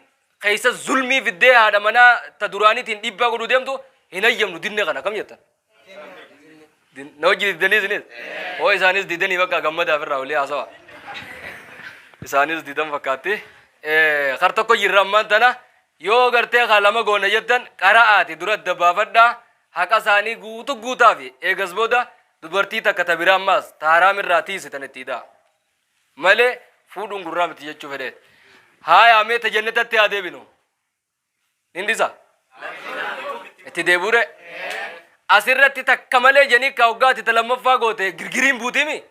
keessa zulmii fiddee haadha manaa ta duraaniitiin dhiibbaa godhuu deemtu hin hayyamnu dinne kana kam jettan? Na hojii diddanii isinis? Hoo isaanis didanii bakka gammadaaf irraa olii haasawa. Isaanis didan fakkaatti. Kar tokko jirra ammaan tana yoo gartee kaa lama goona jettan qara'aati dura adda baafadhaa haqa isaanii guutu guutaafi eegas booda dubartii takka ta biraa ammaas ta haraam irraa tiisitan itti idaa. Malee fuudhuun gurraa miti jechuu fedheet. Haaya mee ta jannatatti haa deebinu. Nin dhisa? Itti deebi'uure? Asirratti takka malee jedhanii ka hoggaati ta lammaffaa goote girgiriin buutiimi?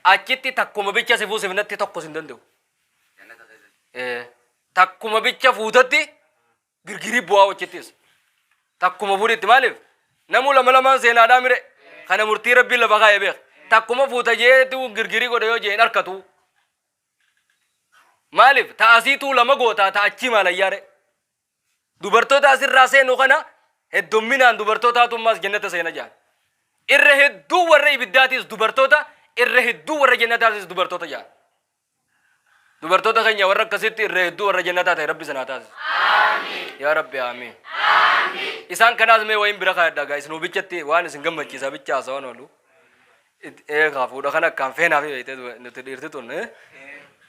Achitti takkuma bicha si fuusifnatti tokko sin danda'u. Takkuma bicha fuutatti girgirii bu'aa hojjettis. Takkuma fuudhitti maaliif? Namuu lama lamaan seenaadhaa mire. Kana murtii Rabbiin lafa kaa'e beek. Takkuma fuuta jeetti girgirii godhe yoo jee hin arkatu. Maaliif? Ta asiituu lama gootaa ta achii maalayyaare. Dubartoota asirraa seenu kana heddomminaan dubartootaatu ammaas jannata seena jedhan. Irra hedduu warra ibiddaatiis dubartoota, irra hedduu warra jannataatis dubartoota jedhan. Dubartoota keenya warra akkasitti irra hedduu warra jannataa ta'e Rabbi sanaa taasisu. Yaa Rabbi aamiin. Isaan kanaas mee wayiin bira kaayadhaa gaa isinuu bichatti waan isin gammachiisa bicha haasawaan oolu. Eegaa fuudha kana akkaan feenaa fi beektee nuti dhiirti tun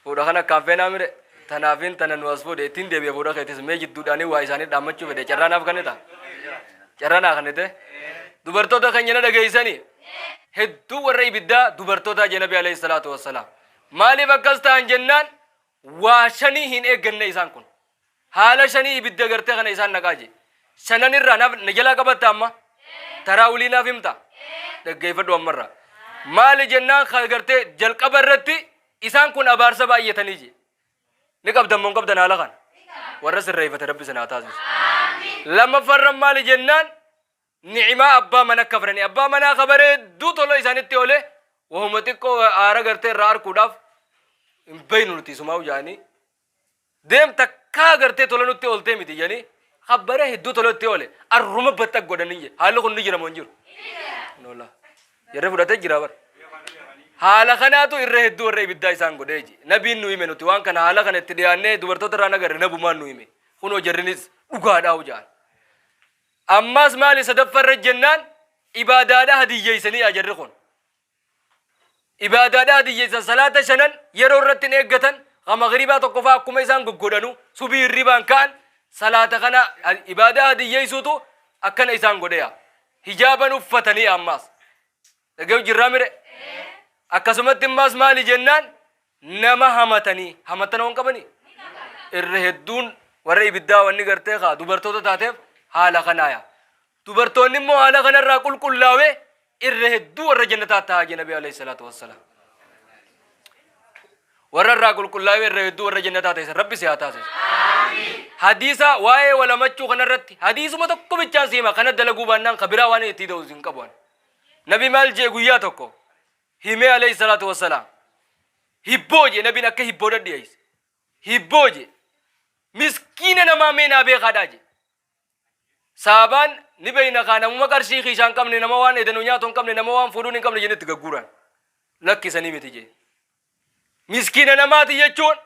fuudha kana akkaan feenaa mire tanaafin tana nu as fuudhe ittiin deebi'e fuudha keetis mee jidduudhaanii waa isaanii dhaammachuu fedhe carraa naaf kennita carraa naa kennite dubartoota keenya na dhageessanii hedduu warra ibiddaa dubartootaa jee nabi alayhi salaatu wassalaam maaliif akkas ta'an jennaan waa shanii hin eegganne isaan kun Haala shanii ibidda gartee kana isaan naqaa jee. Shanan irraa naaf na jalaa qabatta amma? Taraa ulii naaf himta? Dhaggeeffadhu ammarraa. Maali jennaan ka gartee jalqaba irratti isaan kun abaarsa baay'atanii jee. Ni qabdan moo hin qabdan haala kana? Warra sirreeffate Rabbi isin haa taasisu. Lammaffaarra maali jennaan ni'imaa abbaa mana kafranii abbaa manaa ka bareedduu tola isaanitti oole wahuma xiqqoo aara gartee irraa arkuudhaaf hin beeynu nuti isumaa jaanii Deem takkaa gartee tola nutti ooltee miti jedhanii kabbara hedduu tola itti oole arruma baxxaq godhanii jedhe. Haalli kun ni jira moo hin jiru? Nola. Jarri fudhatee jira bara. Haala kanaatu irra hedduu warra ibiddaa isaan godhee je. Nabiin nu hime nuti waan kana haala kana itti dhiyaannee dubartoota irraa nagarre nabumaan nu hime. Kunoo jarrinis dhugaadhaa hojaan. Ammaas maali sadaffaa irra jennaan ibaadaadhaa hadiyyeessanii jarri kun. Ibaadaadhaa hadiyyeessan salaata shanan yeroo irratti hin eeggatan ka maghribaa tokko faa akkuma isaan goggodhanu subii hirribaan ka'an salaata kana ibaadaa hadiyyeessuutu akkana isaan godheya. Hijaaban uffatanii ammaas. Dhaga'u jirraa mire? Akkasumatti ammaas maali jennaan nama hamatanii hamatana waan qabanii irra hedduun warra ibiddaa wanni gartee kaa dubartoota taateef haala kanaaya. Dubartoonni immoo haala kanarraa qulqullaawee irra hedduu warra jannataa ta'a jee Nabi alayhi salaatu wassalaam. Warra irraa qulqullaawee irra hedduu warra jannataa ta'e Rabbi si haa taasisu. Hadiisa waa'ee walamachuu kanarratti hadiisuma tokko bichaan si hima kana dalaguu baannaan ka biraa waan itti da'u hin qabu. Nabi maal jee guyyaa tokko himee alayhi salaatu wassalaam. Hibboo jee nabiin akka hibboo dhadhiyeesse. Hibboo jee miskiina namaa mee naa beekaadhaa jee. Sahaabaan ni beeyna kaa namuma qarshii kiishaa hin qabne nama waan edanu nyaatu hin qabne nama waan fuudhuun hin qabne jennee itti gagguuraan. Lakki sanii miti jee. Miskiina namaati jechuun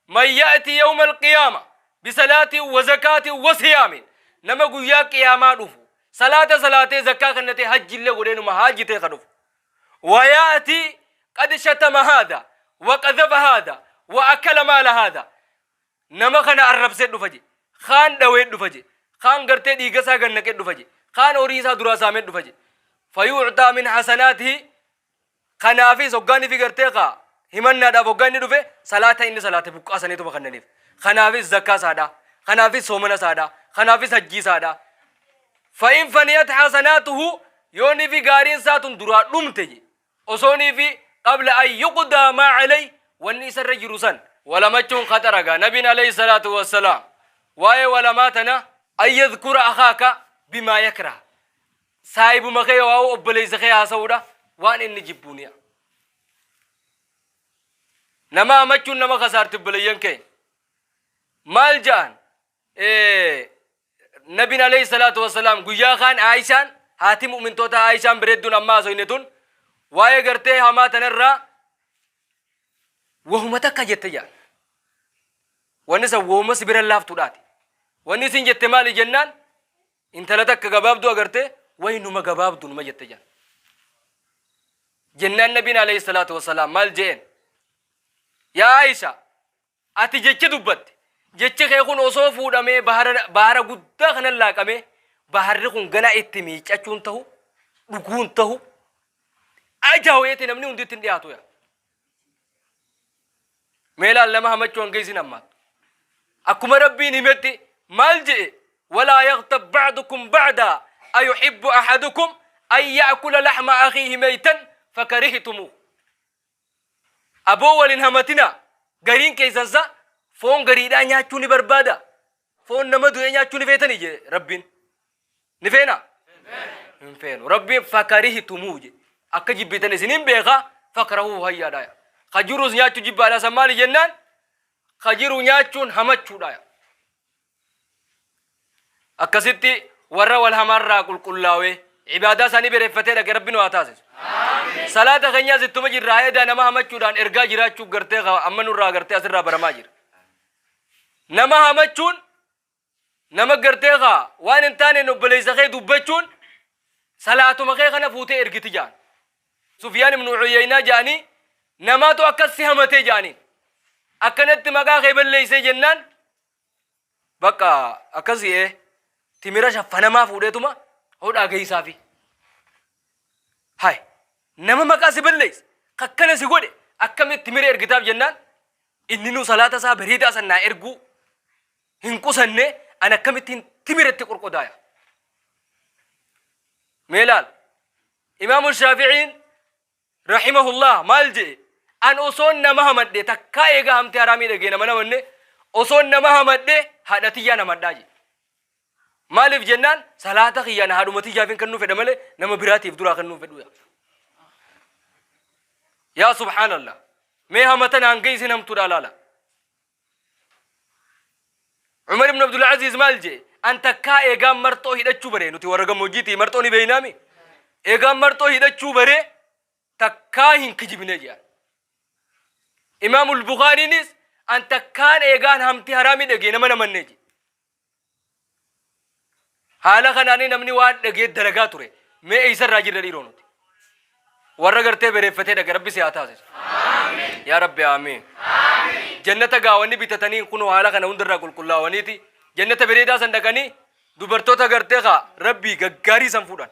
man ya'ti yawma alqiyaama bisalaatiin wa zakaatiin wa siyaamin nama guyyaa qiyaamaa dhufu salaata salaatee zakkaa kennatee hajjillee godhee numa haajitee ka dhufu. Wa ya'ti qad shatama haadha wa qadhafa haadha wa akala maala haadha Nama kana arrabsee dhufa je. Kaan dhawee dhufa je. Kaan gartee dhiiga isaa gad naqee dhufa je. Kaan horii isaa duraa saamee dhufa je. Fayuucxaa min hasanaatihi kanaafis hoggaan ifi gartee kaa himannaadhaaf hoggaa inni dhufe salaata inni salaate buqqaasaniituma kannaniif. Kanaafis zakkaa isaadha. Kanaafis soomana isaadha. Kanaafis hajjii isaadha. Fa'in faniyat hasanaatuhu yoon ifi gaariin isaa tun duraa dhumte je. Osoo niifi qabla an yuqdaa maa aleyh wanni isarra jiru san. Walamachuun khaxara gaa nabiin aleyhi salaatu wassalaam waa'ee walamaa tana. An yadhkura akhaaka bimaa yakrah saahibuma kee waa'u obboleessa kee haasa'uudha waan inni jibbuuniya. Nama hamachuun nama kasaarti obboleeyyan keenya. Maal ja'an Nabiin alayhi salaatu wassalaam guyyaa kaan Aayishaan haati mu'mintoota Aayishaan bareedduun amma haasofne tun waa'ee gartee hamaa tanarraa wahuma takka jette jedhan. Wanni san wahuma si bira laaftuudhaati. Wanni isin jette maali jennaan intala takka gabaabduu agartee wayi numa gabaabdu numa jette jedhan. Jennaan Nabiin alayhi salaatu wassalaam maal je'een? Yaa Aayishaa Ati jecha dubbatte. Jechi kee kun osoo fuudhamee bahara, bahara guddaa kanan laaqamee baharri kun ganaa itti miiccachuun tahu, dhuguun tahu, ajaaweeti namni hundi itti hin dhiyaatu yaa. Mee laal nama hamachuu hanga isin hammaattu. Akkuma Rabbiin himetti maal je'e walaa yaghtab ba'dukum ba'daa ayuhibbu ahadukum an ya'kula lahma akhiihi maytan fakarihtumuu. Aboo wal hin hamatinaa. Gariin keessan sa Foon gariidhaa nyaachuu ni barbaada. Foon nama du'ee nyaachuu ni feetanii jee Rabbiin. Ni feena? Hin feenu. Rabbiin fakarihtumuu je. Akka jibbitan isiniin beeka fakrahuu hayyaadha. Ka jirus nyaachuu jibbaadha san maali jennaan? Ka jiru nyaachuun hamachuudha. Akkasitti warra wal hamaarraa qulqullaawee ibaadaa isaanii bereeffatee dhaqe Rabbi nu haa taasisu. Salaata keenyaas ittuma jirra haa edaa nama hamachuudhaan ergaa jiraachuu gartee amma nurraa gartee asirraa baramaa jira. Nama hamachuun nama gartee kaa waan hin taaneen obboleessa kee dubbachuun salaatuma kee kana fuutee ergiti jaan. Sufyaan ibnu Uyeynaa ja'anii namaatu akkas si hamatee ja'aniin. Akkanatti maqaa kee balleessee jennaan Bakka akkasii ee timira shaffanamaa fuudheetuma hodhaa geessaafi. Hay nama maqaa si balleesse kakkana si godhe akkamitti timira ergitaaf jennaan inni nu salaata isaa bareedaa san naa erguu hin qusanne an akkamittiin timira itti qorqodaaya. Mee laal Imaamu Shaafi'iin Rahimahullah maal je'e an osoon nama hamadhe takkaa eega hamte haraamii dhagee nama namanne osoon nama hamadhe haadha tiyyaan hamadhaa je'e. Maaliif jennaan salaata kiyyaan haadhuma tiyyaafin kennuu fedha malee nama biraatiif duraa kennuu fedhu yaa. Yaa subhaanallah mee hamatan hanga isin hamtuudha laala. Umar ibn Abdul Aziz maal jee an takkaa eegaan marxoo hidhachuu bare nuti warra gammoojjiitii marxoo ni beeynaami eegaan marxoo hidhachuu bare takkaa hin kijibne jedhan. Imaamul Bukhaariinis an takkaan eegaan hamti haraamii dhagee nama namanne jee. Haala kanaan namni waan dhagee dalagaa ture mee eessarraa jirra dhiiroo nuti. Warra gartee bereeffatee dhaqe rabbi si haa taasisu. Yaa rabbi aamiin. Jannata gaawanii bitatanii kunoo haala kana hundarraa qulqullaawaniiti. Jannata bareedaa san dhaqanii dubartoota gartee kaa rabbii gaggaarii san fuudhan.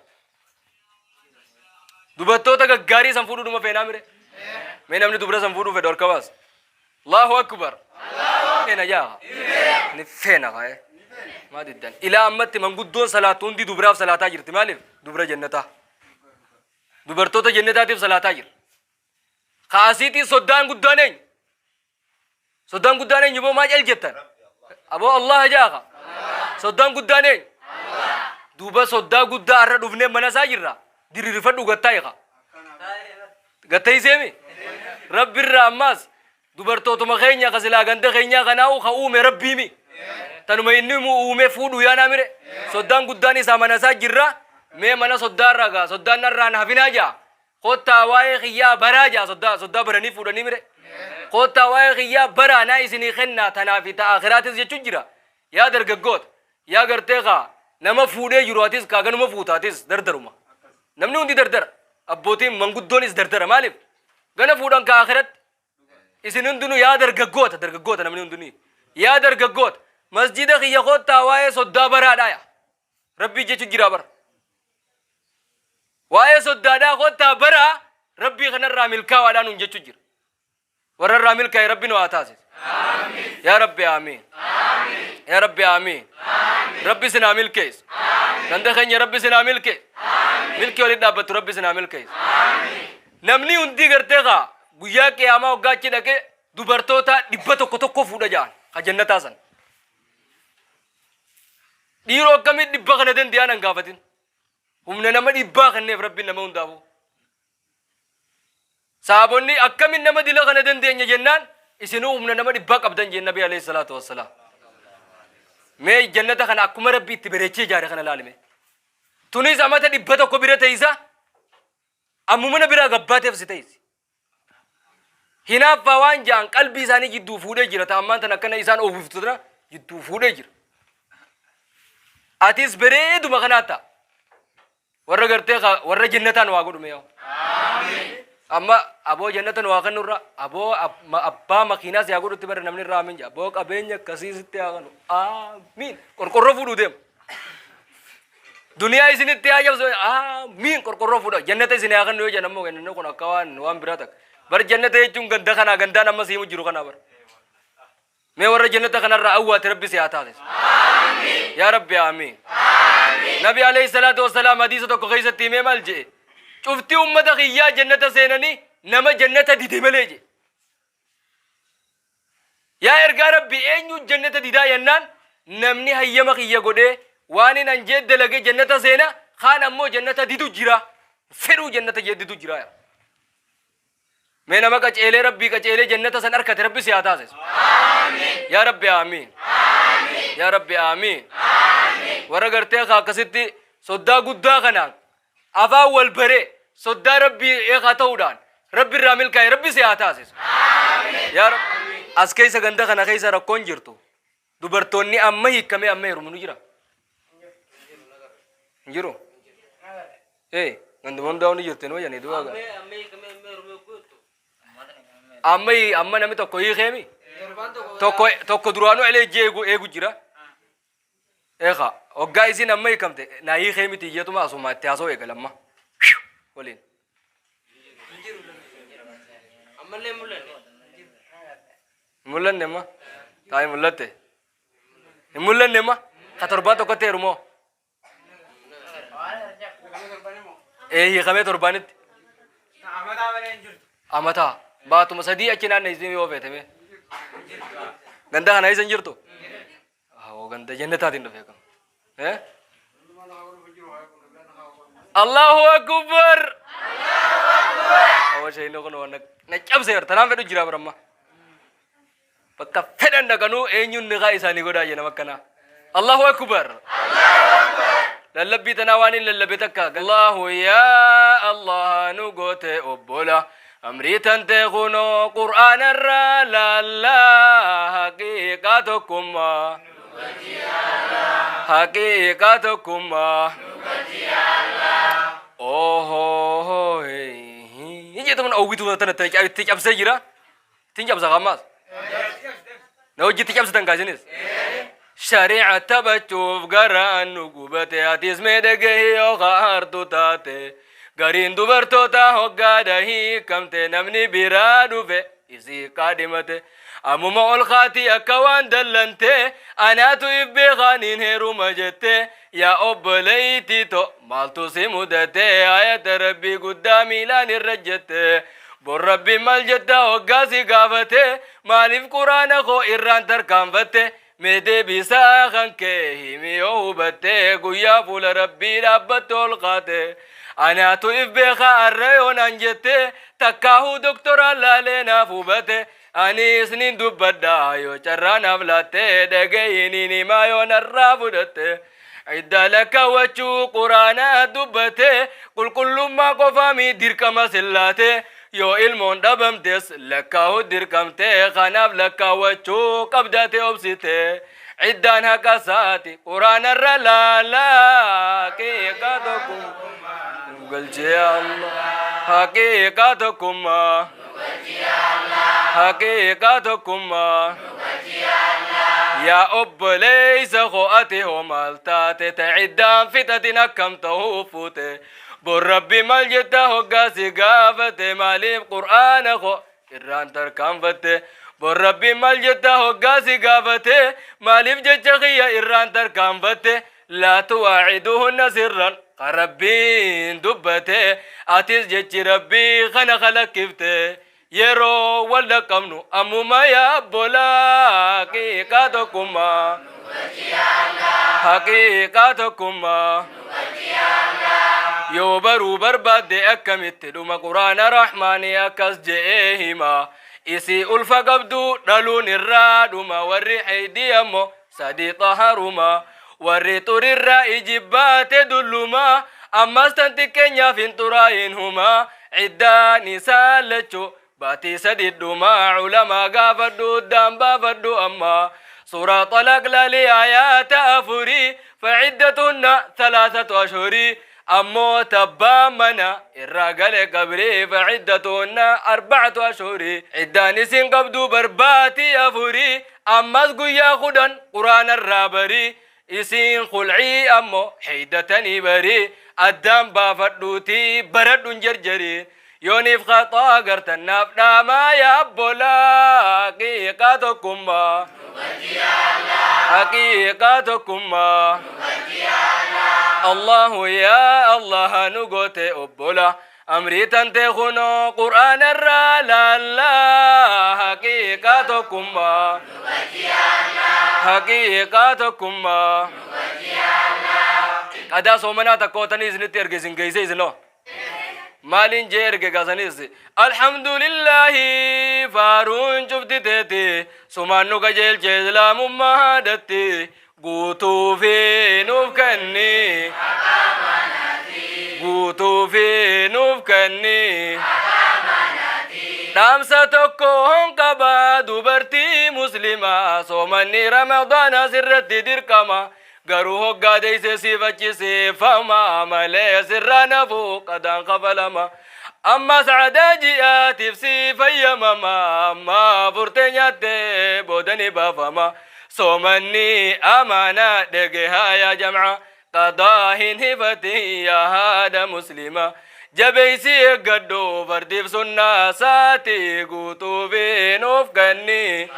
Dubartoota gaggaarii san fuudhuu dhuma feenaa mire. Mee namni dubra san fuudhuu fedhu harka baasa. Allahu akbar. Feena yaa. Ni feena kaa'e. Maa diddan. Ilaa ammatti manguddoon salaattu hundi dubraaf salaataa jirti maaliif? Dubra jannataa. Dubartoota jannataatiif salaataa jira. Kaasiitii soddaan guddaan eenyu? Soddaan guddaan eenyu boo maa cal jettan? Aboo Allah jaaqa. Soddaan guddaan eenyu? Duuba soddaa guddaa har'a dhufnee mana isaa jirra. Diriirfadhu gattaa hiika. Gattee seemi? Rabbirraa ammaas dubartootuma keenya ka silaa ganda keenyaa kanaa'u ka uume rabbiimi. Tanuma inni uume fuudhu yaanaa mire. Soddaan guddaan isaa mana isaa jirra. Mee mana soddaa irraa gaa soddaan narraan hafinaa jaa. Kottaa waa'ee kiyyaa baraa jaa soddaa soddaa baranii fuudhanii mire. Kottaa waa'ee kiyyaa baraa naa isinii kennaa tanaa fi ta'a akiraatis jechuun jira. Yaa dargaggoota yaa gartee kaa nama fuudhee jiru atis kaa ganuma fuuta atis dardaruma. Namni hundi dardara. Abbootiin manguddoonis dardara maaliif? Gana fuudhan kaa akiratti. Isin hundinuu yaa dargaggoota dargaggoota namni hundinuu yaa dargaggoota masjida kiyya kottaa waa'ee soddaa baraadhaa yaa. Rabbii jechu jira bara. Waa'ee soddaadhaa kottaa baraa rabbii kanarraa milkaawaadhaa nuun jechu jira. Warra irraa milkaa'e rabbi nu haa taasisu. Yaa Rabbi aamiin. Yaa Rabbi aamiin. Rabbi isin haa milkeessu. Ganda keenya Rabbi isin haa milkeessu. Milkii walitti dhaabbattu Rabbi isin haa milkeessu. Namni hundi gartee kaa guyyaa qiyaamaa hoggaa achi dhaqee dubartoota 100 tokko fuudha ja'an ka jannataa san. Dhiiroo akkamitti dhibba kana danda'an hin gaafatin. Humna nama dhibbaa kenneef Rabbiin nama hundaafuu. Sahaabonni akkamin nama dila kana dandeenya jennaan isinuu humna nama dhibbaa qabdan jeen Nabi alayhi salaatu wassalaam. Mee jannata kana akkuma Rabbi itti bareechee ijaare kana laalime. Tunis amata 100 bira teessa ammumana biraa gabbaateef si teessi. Hinaaffaa waan ja'an qalbii isaanii jidduu fuudhee jira. Ta ammaan tan akkana isaan oofiftu tana jidduu fuudhee jira. Atis bareeduma kanaa ta'a. Warra gartee ka warra jannataa nu haa godhu mee. Amma aboo jannata nu haa kennu irra aboo abbaa makiinaa si haa godhutti bara namni irraa amiin jedha. Aboo qabeenya akkasii sitti haa kennu. Amiin. Qorqorroo fuudhuu deema. Duniyaa isinitti haa jabsu. Amiin. Qorqorroo fuudha. Jannata isin haa kennu yoo jedhan ammoo kennu kun akka waan waan biraa takka. Bar jannata jechuun ganda kanaa gandaan amma siimu jiru kanaa bar. Mee warra jannata kanarraa awwaate rabbi si haa taasisu. Yaa rabbi aamiin. Nabi alayhi salaatu wassalaam hadiisa tokko keessatti himee maal jedhe? Cufti ummata kiyyaa jannata seenanii nama jannata dide malee jedhe. Yaa ergaa Rabbii eenyu jannata didaa jennaan namni hayyama kiyya godhee waanin an jee dalage jannata seena kaan ammoo jannata didu jira fedhuu jannata jee didu jira. Mee nama qaceelee Rabbii qaceelee jannata san arkate Rabbi si haa taasisu. Yaa Rabbi aamiin. Yaa Rabbi aamiin. Warra gartee ka akkasitti soddaa guddaa kanaan afaan wal baree soddaa Rabbii eekaa ta'uudhaan Rabbi irraa milkaa'e Rabbi si haa taasisu. Yaa Rabbi as keessa ganda kana keessa rakkoon jirtu dubartoonni amma hiikkamee amma heerumu ni jira. Hin jiru. Ee ganduma hundaa'u ni jirti noo jedhanii du'a amma amma namni tokko hiikeemi tokko tokko duraanuu elee eegu eegu jira. Eegaa hoggaa isiin amma hiikamte naa hiikee miti iyyatuma asuma itti haasa'u eegala amma waliin. Ammallee hin mul'anne. Hin mul'anne amma taa'ee mul'atte. Hin mul'anne amma ka torbaan tokkotti heerumoo. Ee hiikamee torbaanitti. Amataa malee hin jirtu. Amataa baatuma sadii achi naanneessitee yoo feete mee. Ganda kana eessa hin jirtu? Awoo ganda jannataatiin dhufe kun. Eh? Allahu Akbar! Awoo shayinoo kun waan na cabse bara tanaan fedhu jira bara amma. Bakka fedhan dhaqanuu eenyuun niqaa isaanii godhaa jedhama akkanaa. Allahu Akbar! Lallabbii tanaa waan hin lallabe takka. Allahu yaa Allah nu goote obbola. Amrii tantee kunoo Qur'aanarraa laallaa haqiiqaa tokkummaa. Haqiiqaa tokkummaa. Ohoo. Jedhamu hawwituu tana itti cabsee jira. Ittiin cabsa kammaas. Na hojiitti cabsitan kaasinis. Shari'a taphachuuf garaan nu gubate atis mee dhagahi yoo kaartu taate. Gariin dubartoota hoggaadha hiikamte namni biraa dhufe isii qaadhimate. Ammuma ol kaatii akka waan dallante anaatu if beekaaniin heeruma jette yaa obboleeytii to maaltu si mudate ayata rabbii guddaa miilaan irra jette. Bor rabbi maal jetta hoggaa si gaafate maaliif quraana koo irraan tarkaanfatte mee deebisaa kan kee himi yoo hubatte guyyaa fuula rabbii dhaabbatte ol kaate anaatu if beeka arra yoo naan jette takkaahuu doktoraan laalee naaf hubate anis nin dubbadha yoo carraa naaf laatte dhagayiniin himaa yoo narraa fudhatte. Iddaa lakkaawwachuu quraana dubbate qulqullummaa qofaami dirqama sillaate yoo ilmoon dhabamtes lakkaa'uu dirqamte kanaaf lakkaawwachuu qabdate obsite iddaan haqa isaati quraanarra laalaa haqiiqaa tokkummaa nu galchee Allah haqiiqaa tokkummaa haqiiqaa tokkummaa yaa obboleeysa koo ati hoo maal taate ta iddaan fixatin akkam ta'uu fuute bor rabbi maal jetta hoggaa si gaafate maaliif qur'aana koo irraan tarkaanfatte bor rabbi maal jetta hoggaa si gaafate maaliif jecha kiyya irraan tarkaanfatte laa tuwaaciduhunna sirran ka rabbiin dubbate atis jechi rabbii kana kalakkifte yeroo wal dhaqqabnu ammuma yaa obbolaa haqiiqaa tokkummaa haqiiqaa tokkummaa yoo baruu barbaadde akkamitti dhuma quraana rahmaanii akkas je'ee hima isii ulfa qabdu dhaluun irraa dhuma warri heydii ammoo sadii xaharuma warri xurirraa ijibbaate dulluma ammas tan xiqqeenyaaf hin xuraayin huma iddaan isaa lachuu baatii sadi dhuma ulamaa gaafadhu uddaan baafadhu amma suuraa xalaaq laalii ayaata afurii faciddatuhunna thalathatu ashhurii ammoo tabbaa mana irraa gale qabrii faciddatuhunna arbacatu ashhurii iddaan isin qabdu barbaatii afurii ammas guyyaa 10 quraanarraa barii isiin khulcii ammoo heydatanii barii addaan baafadhuutii baradhun jarjarii yooniif khaxaa gartan naaf dhaamaa yaa obbolaa haqiiqaa tokkummaa haqiiqaa tokkummaa Allahu yaa Allah nu goote obbola. Amrii tantee kunoo Qur'aana irraa laallaa haqiiqaa tokkummaa. Haqiiqaa tokkummaa. Qadaa soomanaa takka ootanii isinitti erge isin geeyse isinoo. Maaliin jee erge gaasaniis Alhamdulillaahi faaruun cufti teeti sumaan nu qajeelche islaamummaa haadhatti guutuu fi nuuf kenni guutuu fi nuuf kenni dhaamsa tokko hon qaba dubartii muslimaa soomanni ramadaana sirratti dirqama Garuu hoggaa deeyse siif achi siifama malee sirraa nafu qadaan kafalama. Ammas adaa ji'aatiif sii fayyamama amma furtee nyaatte booda ni baafama. Soomanni amaanaa dhegehaa yaa jam'a qadaa hin hifatin yaa haadha muslima. Jabeeysi eeggadhu fardiif sunnaa saati guutuufi nuuf kenni.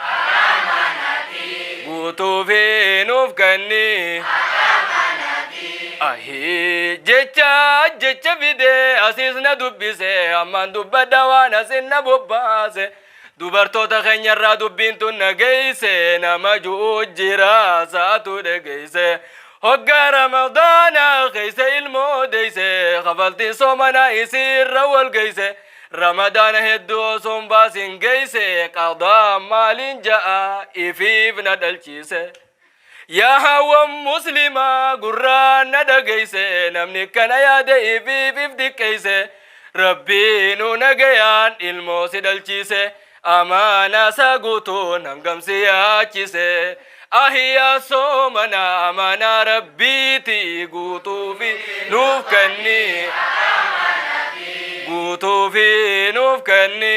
Guutuufi nuuf kenni. Ahii jecha jecha fidee asiis na dubbise ammaan dubbadha waan asin na bobbaase. Dubartoota keenyarraa dubbiin tun na geeyse nama ju'u jira sa'atu dhegeeyse. Hoggaa Ramadaana keeysa ilmoo deeyse kafaltiin soomanaa isiirra wal geeyse. Ramadaana hedduu osoo hin baasin geeyse qadaa maaliin ja'a ifiif na dhalchiise. Yaa haawwan muslimaa gurraan na dhageeyse namni kana yaade ifiif if diqqeeyse Rabbiinu nagayaan ilmoo si dhalchiise amaanaa isaa guutuun hangam si yaachise ahi yaa soomana amaanaa Rabbiiti guutuufi nuuf kenni guutuufi nuuf kenni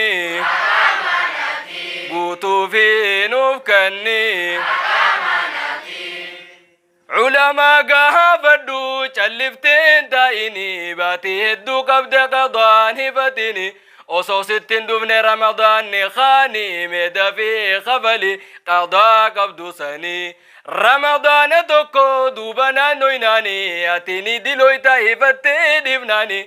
guutuufi nuuf kenni. Ulamaa gaafadhu calliftee hin taa'ini baatii hedduu qabda qadaan hifatini osoo sitti hin dhufne ramadaanni kaani mee dafii kafali qadaa qabdu sanii ramadaana tokko duuba naannoynaani ati ni diloyta hifattee dhiifnaani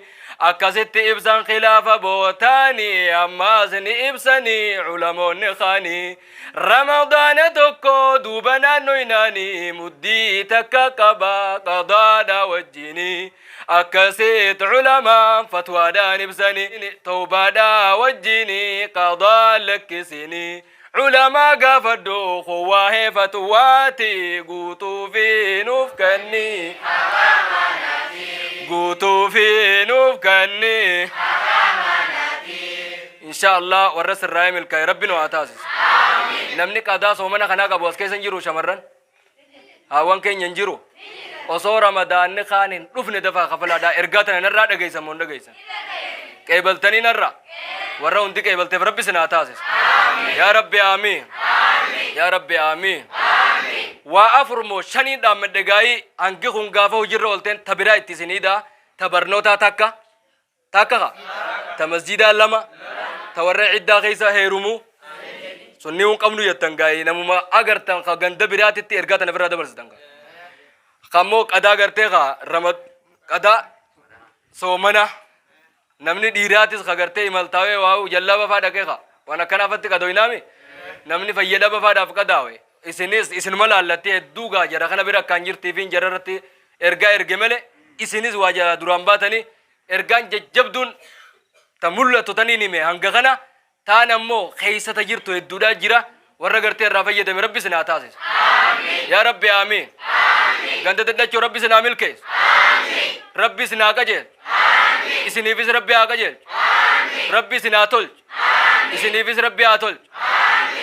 Akkasitti ibsan khilaafa bootaani ammaas ni ibsani ulamoonni kaani. Ramadaana tokko duuba naannoynaani muddii takka qaba qadaadha wajjini. Akkasit ulamaan fatwaadhaan ibsani tawbaadha wajjini qadaa lakkisini. Ulamaa gaafadhu kun waa'ee fatwaati guutuufi nuuf kenni. Guutuufi nuuf kenni. Insha Allah warra sirraa'ee milkaa'e Rabbi nu haa taasisu. Namni qadaa soomana kanaa qabu as keessa hin jiru shamarran. Haawwan keenya hin jiru. Osoo ramadaanni kaan hin dhufne dafaa kafalaadhaa ergaa tana narraa dhageessan moo hin dhageessan? Qeebaltanii narraa? Warra hundi qeebalteef Rabbi isin haa taasisu. Yaa Rabbi aamiin. Yaa Rabbi aamiin. Waa afur moo shaniin dhaammadhe gaayii hangi kun gaafa hojiirra oolteen ta biraa itti isin hidhaa ta barnootaa takka Takka ka. Ta masjidaa lama. Ta warra iddaa keessa heerumuu. Sunni hin qabnu jettan gaa'ee namuma agartan ka ganda biraatitti ergaa tana ofirraa dabarsitan ka. Kammoo qadaa gartee ka ramad qadaa soomana namni dhiiraatis ka gartee imaltaawee waa'u jallaba faa dhaqee ka waan akkanaafatti qadoynaami namni fayyadama faadhaaf qadaawe isinis isinuma laallatti hedduu gaa jara kana bira akkaan jirtiifiin jara irratti ergaa erge malee isinis waa jala duraan baatanii Ergaan jajjabduun ta mul'attu taniin hime hanga kana taan ammoo keessa ta jirtu hedduudhaa jira warra gartee irraa fayyadame rabbi isin haa taasisu. Yaa rabbi aamiin. Ganda dadhachoo rabbi isin haa milkeessu. Rabbi isin haa qajeelchu. Isiniifis rabbi haa qajeelchu. Rabbi isin haa tolchu. Isiniifis rabbi haa tolchu.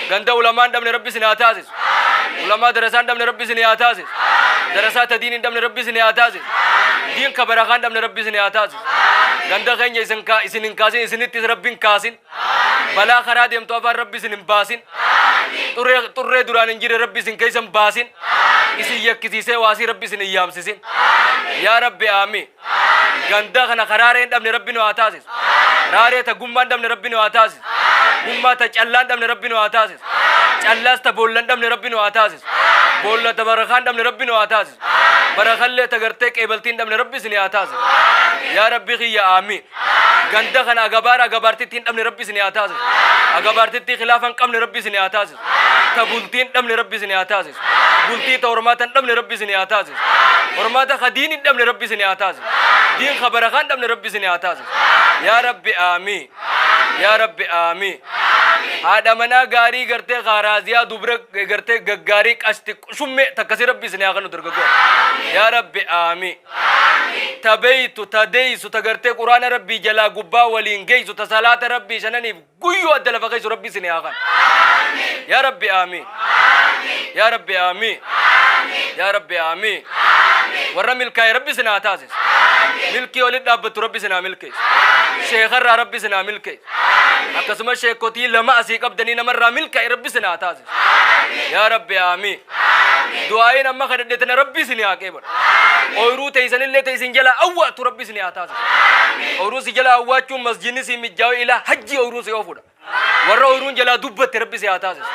Ganda ulamaa hin dhabne rabbi isin haa taasisu. Ulamaa darasaa hin dhabne rabbi isin haa taasisu. Darasaa ta diin hin dhabne rabbi isin haa taasisu. Diin ka barakaa hin dhabne rabbi isin haa taasisu. Ganda keenya isin ka isin hin kaasin isinittis rabbi hin kaasin. Balaa karaa deemtu afaan rabbi isin hin baasin. Xurree xurree duraan hin jirre rabbi isin keessa hin baasin. Isin yakkisiisee waasii rabbi isin hin yaamsisin. Yaa rabbi aamiin. Ganda kana ka raaree hin dhabne Rabbi nu haa taasisu. Raaree ta gummaa hin dhabne Rabbi nu haa taasisu. Gummaa ta callaa hin dhabne Rabbi nu haa taasisu. Callaas ta boolla hin dhabne Rabbi nu haa taasisu. Boolla ta barakaa hin dhabne Rabbi nu haa taasisu. Barakallee ta gartee qeebaltii hin dhabne Rabbi isin haa taasisu. Yaa Rabbi kiyya aamiin. Ganda kana agabaara agabaartitti hin dhabne Rabbi isin haa taasisu. Agabaartitti khilaafa hin qabne Rabbi isin haa taasisu. Ta bultii hin dhabne Rabbi isin haa taasisu. Bultii ta hormaata hin dhabne Rabbi isin haa taasisu. Hormaata ka diin hin dhabne Rabbi isin haa taasisu. Diin ka barakaa hin dhabne Rabbi isin haa taasisu. Yaa Rabbi aamiin. Yaa Rabbi aamiin. Haadha manaa gaarii gartee kaaraaziyaa dubra gartee gaggaarii qashti qushummee takkasii Rabbi isin haa kennu dargaggoo. Yaa Rabbi aamiin. Ta beeytu ta deeysu ta gartee quraana Rabbii jalaa gubbaa waliin geeysu ta salaata Rabbii shananiif guyyuu adda lafa keeysu Rabbi isin haa kennu. Yaa Rabbi aamiin. Yaa Rabbi aamiin. Yaa Rabbi aamiin. Warra milkaa'e Rabbi isin haa taasisu. Milkii olitti dhaabbattu Rabbi isin haa milkeessu. Sheekarraa Rabbi isin haa milkeessu. Akkasumas sheekotii lama asii qabdanii namarraa milkaa'e Rabbi isin haa taasisu. Yaa Rabbi aamiin. Du'aa'iin amma kadhadhe tana Rabbi isin haa qeebalu. Ooyiruu teessanillee teessin jala awwaatu Rabbi isin haa taasisu. Ooyiruu si jala awwaachuun masjidni si mijjaa'u ilaa hajji ooyiruun si oofudha. Warra ooyiruun jalaa dubbatte Rabbi si haa taasisu.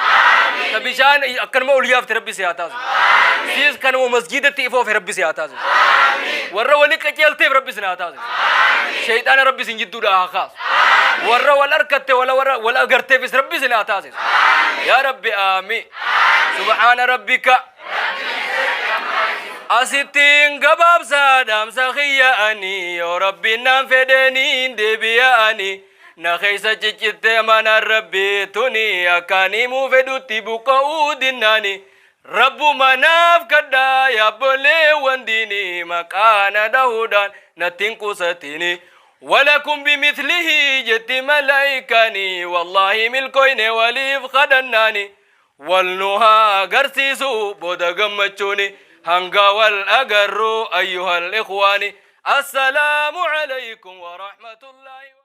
Ta bishaan akkanuma ol yaafte Rabbi si haa taasisu. Siis kanuma masjidatti ifoofe Rabbi si haa taasisu. Warra wali qajeelteef Rabbi si haa taasisu. Shayxaana Rabbi isin jidduudhaa haa kaasu. Warra wal harkatte wala warra wal agarteefis Rabbi isin haa taasisu. Yaa Rabbi aamiin. Subhaana rabbika. Asittiin gabaabsaa dhaamsa kiyya ani yoo Rabbiin naan fedheniin deebi'a ani. Na keessa ciccitte amanaan Rabbii tuni akkaan himuu fedhutti buqqa'uu dinnaani. Rabbuma naaf kadhaa yaabboleewwan diinii maqaa na dhahuudhaan natti hin qusatini. Walakum bimithlihi jetti malaayikaani wallaahi milkoyne waliif kadhannaani. Wal nu haa agarsiisu booda gammachuuni hanga wal agarru ayyuhal ikhwaani. Assalaamu alaykum wa rahmatullahi.